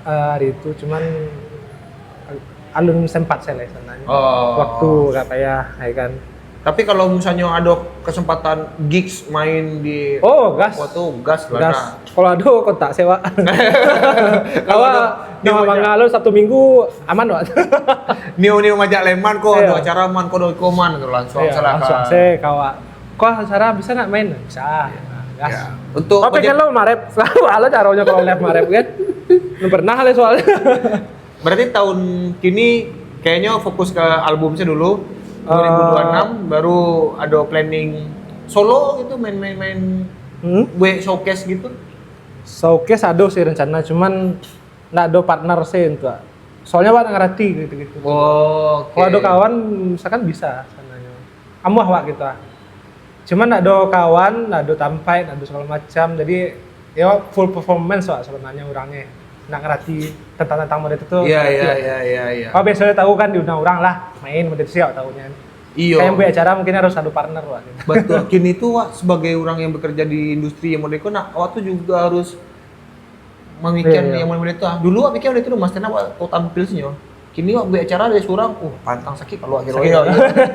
eh, hari itu, cuman alun sempat saya lah sebenarnya. Oh. Waktu gak payah, ya kan. Tapi kalau misalnya ada kesempatan gigs main di Oh, gas. Wah, tuh gas lah. Gas. Nah. Kalau ada kontak saya, Wak. Kalau Kalau ada, nama dia bangga lo Satu Minggu aman, Wak. Nio-nio majak Leman kok Iya. Ada acara man kok ada iko man gitu langsung Iya, salah langsung kan. Saya kawa. Kau acara bisa nak main? Bisa. Nah, gas. Untuk Tapi ojek- kalau marep, halo caranya kalau live marep kan? Belum pernah lah soalnya. Berarti tahun kini kayaknya fokus ke album saya dulu. Ah. dua ribu dua puluh enam baru ada planning solo gitu, main-main-main Hmm? buat showcase gitu? Showcase ado sih rencana, cuman ndak ado partner sih untuk. Soalnya awak ndak ngerti gitu-gitu. Oh, oke. Kalau ado kawan, misalkan bisa sebenarnya. Amuah awak gitu ah. Cuman ndak ado kawan, ndak ado tampek, ndak ado segala macam. Jadi ya full performance awak sebenarnya orangnya. Ndak ngerti tentang-tentang model itu tuh. Iya, ngerti iya, lah. Iya, iya, iya. Awak biasanya tahu kan diundang orang lah, main model itu sih awak tahunya. Iyo. Kayak buat acara mungkin harus ado partner awak gitu. Betul. Kini tuh, Wak, sebagai orang yang bekerja di industri yang model itu, nah, awak tuh juga harus memikirkan Iya, iya. yang model itu. Ah, dulu awak mikir model itu, Mas, karena awak tahu tampil sih, nyo. Kini awak buat acara dari surang, uh, pantang sakit kalau akhirnya Sakit. ya.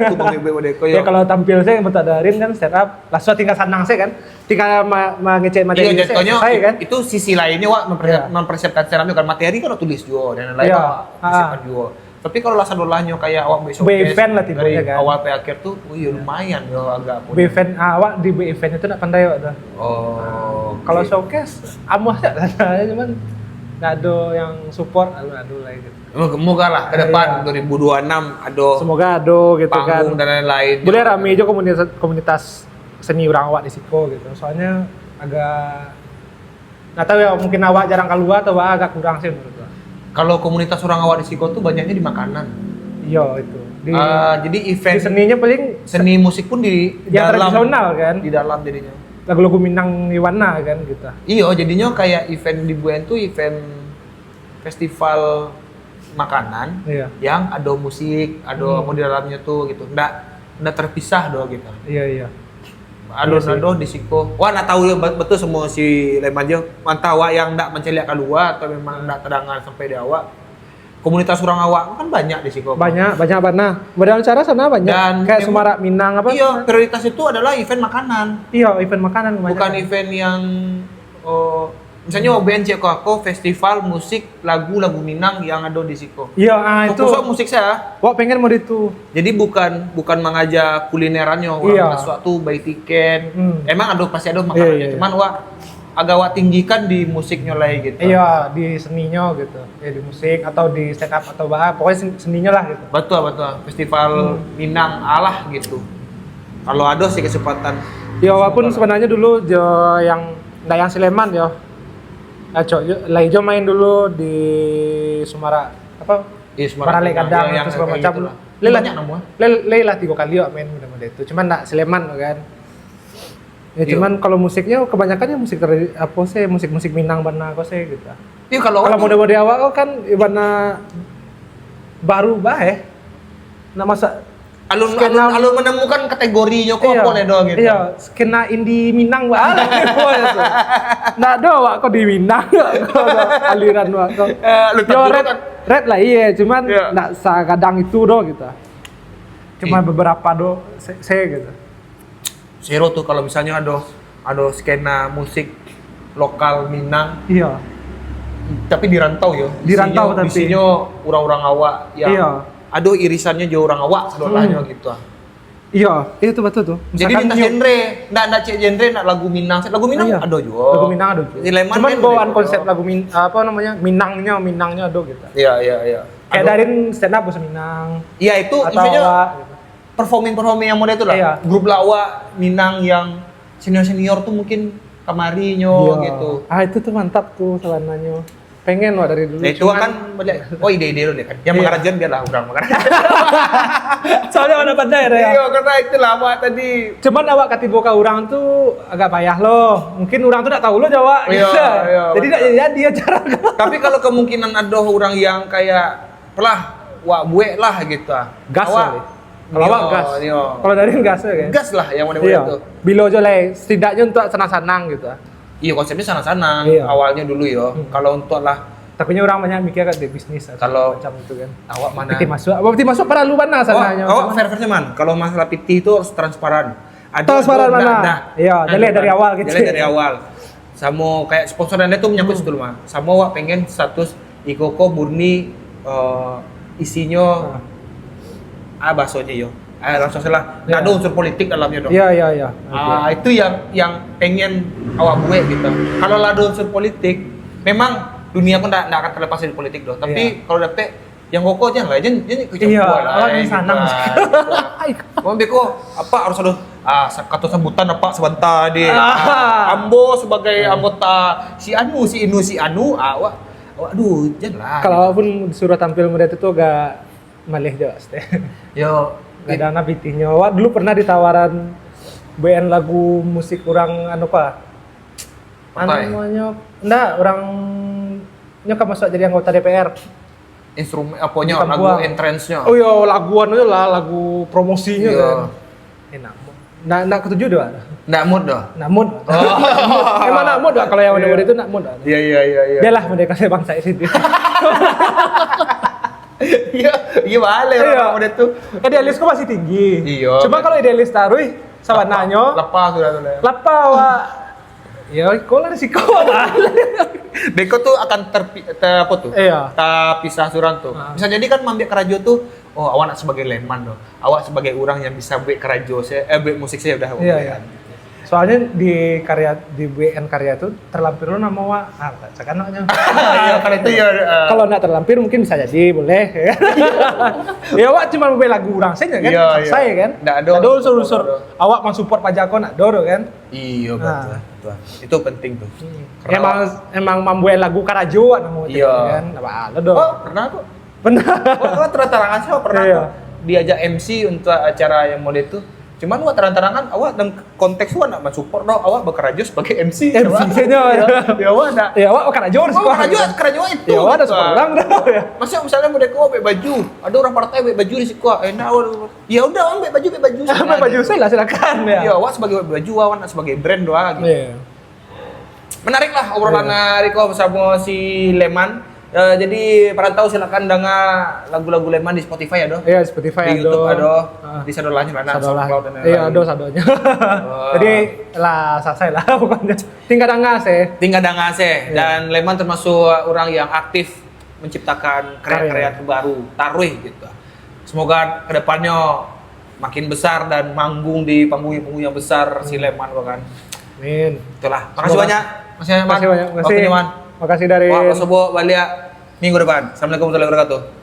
Itu bang buat model itu, Ya kalau tampil saya yang bertadarin kan stand up, langsung tinggal sanang saya kan. Tinggal ma- mengecek materi Iya, saya jatuhnya selesai kan. Itu sisi lainnya, Wak, memper- Iya. mempersiapkan stand up kan, materi kan tulis juga dan lain-lain, Iya. Wak, persiapkan juga. Tapi kalau lah sadolahnya kayak awak buat Buat showcase event lah tibonya dari kan. Awal sampai akhir tuh, oh iya lumayan ya agak pun. Buat event, ah, awak di buat event itu ndak pandai awak tuh. Oh. Kalau Oke. Showcase, amuah saja rasanya, cuman ndak ado yang support, lalu ado lah gitu. Semoga lah ke depan Iya. dua ribu dua puluh enam ado Semoga ado gitu kan. Panggung dan lain-lain. Boleh rame juga komunitas, komunitas seni urang awak di siko gitu. Soalnya agak nggak tahu ya, mungkin awak jarang keluar atau awak agak kurang sih menurut gua. Kalau komunitas urang awak di siko tuh banyaknya di makanan. Iya itu. Di, Ah, jadi event di seninya paling seni musik pun di yang dalam, tradisional kan. Di dalam jadinya. Lagu-lagu Minang Niwana kan gitu. Iyo, jadinya kayak event di Buen tuh event festival makanan Iya. yang ada musik, ada Hmm. apa di dalamnya tuh gitu. Ndak ndak terpisah doh gitu. Iya iya. Alun Iya sih. Ado di siko. Wah, nak tahu ya, bet- betul semua si Leman jo. Mantap, wak yang ndak menceliak keluar atau memang ndak terdengar sampai di awak. Komunitas urang awak kan banyak di siko. Banyak banyak banget. Nah, model acara sana banyak. Dan Kayak em- Semarak Minang apa? Iya, prioritas itu adalah event makanan. Iya, event makanan banyak. Bukan event yang oh, misalnya O B N C ko ako festival musik lagu-lagu Minang yang ada di siko. Iya, ah itu. Fokus musik saya. Wak pengen mau itu. Jadi bukan bukan mangajak kulinerannya orang Iya. masuk tuh buy tiket. Hmm. Emang ada pasti ada Iya, makanannya. iya, iya. Cuman wak agak wak tinggikan di musiknya lah gitu. Iya, di seninya gitu. Ya di musik atau di stand up atau apa. Pokoknya sen- seninya lah gitu. Betul betul. Festival Hmm. Minang alah gitu. Kalau ada sih kesempatan. Ya walaupun sebenarnya dulu jo yang ndak yang Sleman yo. Acok jo, lai jo main dulu di Sumara apa? Iya, Sumara Baralek Minang. Gadang Ya, itu yang segala kayak macam. gitulah. Lai lah- Banyak namanya. Lai lai lah tiga kali wak main model-model itu. Cuman ndak Sleman kan. Ya Iya. cuman kalau musiknya kebanyakan ya musik tradi- apa sih, musik-musik Minang bana apa sih gitu. Iya kalau Kalau wak model-model awak kan ibaratnya baru bae. Nak masak alun, skena- alun, alun menemukan kategorinya kok Iya. Apa nih doh gitu. Iya, skena indie Minang wak. Alah, gitu aja tuh. Ndak ada wak kok di Minang. Aliran wak kok. Eh, lu Yo tahu rap, kan? Rap lah iya, cuman Iya. ndak sagadang itu doh gitu. Cuma Iya. Beberapa doh se, se gitu. Sero tuh kalau misalnya ada ada skena musik lokal Minang Iya. tapi di rantau ya. Di rantau tapi. Isinya orang-orang awak yang Iya. Ada irisannya jo orang awak sadolahnya Hmm. gitu. Ah. Iya, itu betul tuh. Jadi Misalkan lintas yo- genre, ndak ndak cek genre, ndak lagu Minang. Lagu Minang Iya. Ada juga. Lagu Minang ada juga. Di Leman Cuman kan bawaan ada konsep juga. Lagu Min, apa namanya, Minangnya, Minangnya ada gitu. Iya, iya, iya. Kayak Ada- dari stand up bahasa Minang. Iya itu Atau maksudnya awak gitu. Performing performing yang model itu lah. Iya. Grup lawak Minang yang senior senior tuh mungkin kamarinyo Iya. Gitu. Ah itu tuh mantap tuh sebenarnya. Pengen wak dari dulu. Nah, itu cuman- kan balik. Oh ide-ide lu deh kan. Yang Iya. Mangarajan biarlah orang Mangarajan. Soalnya mana pandai ada ya. Iya karena itu lama tadi. Cuman awak katibo ka orang tuh agak payah loh. Mungkin orang tuh ndak tahu lo Jawa. Iya, gitu. Iya. Jadi ndak jadi acara. Tapi kalau kemungkinan ada orang yang kayak pelah wak buek lah gitu ah. Gas Awak- kali. Kalau awak Iya, gas. Iya. Kalau dari gas ya kan. Gas lah yang mana Iya. Itu. Bilo jo lah. Setidaknya untuk senang-senang gitu. Iya konsepnya sana-sana Iya. Awalnya dulu yo. Hmm. Kalau untuk lah Takutnya orang banyak mikir kan dia bisnis atau Kalau- macam itu kan. Awak mana? Piti masuk, apa piti masuk paralu mana Awak, sananya. awak fair-fair cuman kalau masalah piti itu harus transparan. Ada Transparan ada- mana? ada. Iya, Ada dari- dari ada. Awal gitu. Dari dari awal. Sama kayak sponsor anda tuh menyangkut Hmm. Situ Lima. Sama awak pengen status Iko ko murni eh, isinya Ah. ah bahasanya yo. Ah langsung salah. Iya. Ada unsur politik dalamnya dong. Iya iya iya. Ah itu yang yang pengen awak buat gitu. Kalau lah ada unsur politik, memang dunia pun ndak ndak akan terlepas dari politik dong. Tapi Iya. Kalau dapet Yang koko jan lah, jan jan ikut Iya, campur lah. awak Eh, di sana. Ikut lah. Mau beko apa harus ada ah sa- kata sambutan apa sebentar di Ah. ambo sebagai anggota si anu si inu si anu ah, awak awak aduh jan lah. Kalau awak pun disuruh tampil model itu tuh agak maleh je pasti. Yo, Gak ada anak pitihnyo. Awak dulu pernah ditawaran B N lagu musik orang anu apa? Partai. Anu namanya, enggak, orang nyo kan masuk jadi anggota D P R. Instrumen aponyo Bukan lagu buang. Entrancenyo. Oh iya, lagu anu lah, lagu promosinyo Iya. Kan. Eh, nak nak ketuju doh. Ndak mood doh. Nak mood. Oh. Emang nak mood doh kalau yang Iya. model itu nak mood doh. Iya iya iya iya. Biarlah mereka saya bangsa itu. Iya, iya balik Iya. orang model tu. Idealisku masih tinggi. Iya, Cuma betul. Kalau idealis taruh, sabananyo Lepas sudah tu lah. Lapa awak. Ya, kau lah risiko lah. Beko tu akan terpi, ter, apa tu? Iya. Terpisah surang tu. Ah. Bisa jadi kan mambiak karajo tu, oh awak nak sebagai leman tu. Awak sebagai orang yang bisa buat karajo saya, eh buat musik saya udah. Iya, iya. Soalnya di karya di B N karya tu terlampir lo nama awak. Ah, tak cakap anaknya. Iya, kalau itu ya. eh, Kalau nak terlampir mungkin bisa jadi boleh. Ya awak cuma main lagu orang saja kan. Iya, iya. Selesai kan. Ndak ada Ndak ada orang unsur-unsur. support. Awak mau support paja kau nak dor kan. Iya betul. Ah. betul. Itu penting tuh. Karena Emang emang membuat lagu karajo awak nama tu Iya. kan. Apa lo dor. Oh, pernah kok. Benar. Wah, wah terang-terangan sih pernah Iya. kok diajak M C untuk acara yang model itu. Cuman wah terang-terangan awak dalam konteks wah nak mensupport dong, awak bekerja sebagai M C. M C Wah. saja. Ya, ya wah nak. Ya awak karajo di Wah, sekolah. kerja, kerja itu. Ya awak ada seorang dah. Masa misalnya model kau pakai baju, ada orang partai pakai baju di sekolah, enak wah. Ya udah, orang pakai baju, pakai baju. Apa baju saya lah silakan ya. Ya, awak sebagai baju, awak nak sebagai brand doang gitu. Iya. Menarik lah obrolan Riko bersama si Leman. Eh, jadi perantau silakan dengar lagu-lagu Leman di Spotify ya, doh. Iya, Spotify Di YouTube ada, Ah. di Sadolahnya mana, Sadolah. SoundCloud dan Iya, lain-lain. ada sadonya. Wah. Jadi lah selesai lah pokoknya. Tinggal dengar sih. Tinggal dengar sih. Iya. Dan Leman termasuk orang yang aktif menciptakan karya-karya Karya. terbaru, taruh gitu. Semoga kedepannya makin besar dan manggung di panggung-panggung yang besar si Leman kan. Amin. Itulah. Makasih Semoga- banyak. Makasih banyak. Makasih banyak. Makasih. Waktunya, Man. Makasih dari Wah, sobo balik minggu depan. Assalamualaikum warahmatullahi wabarakatuh.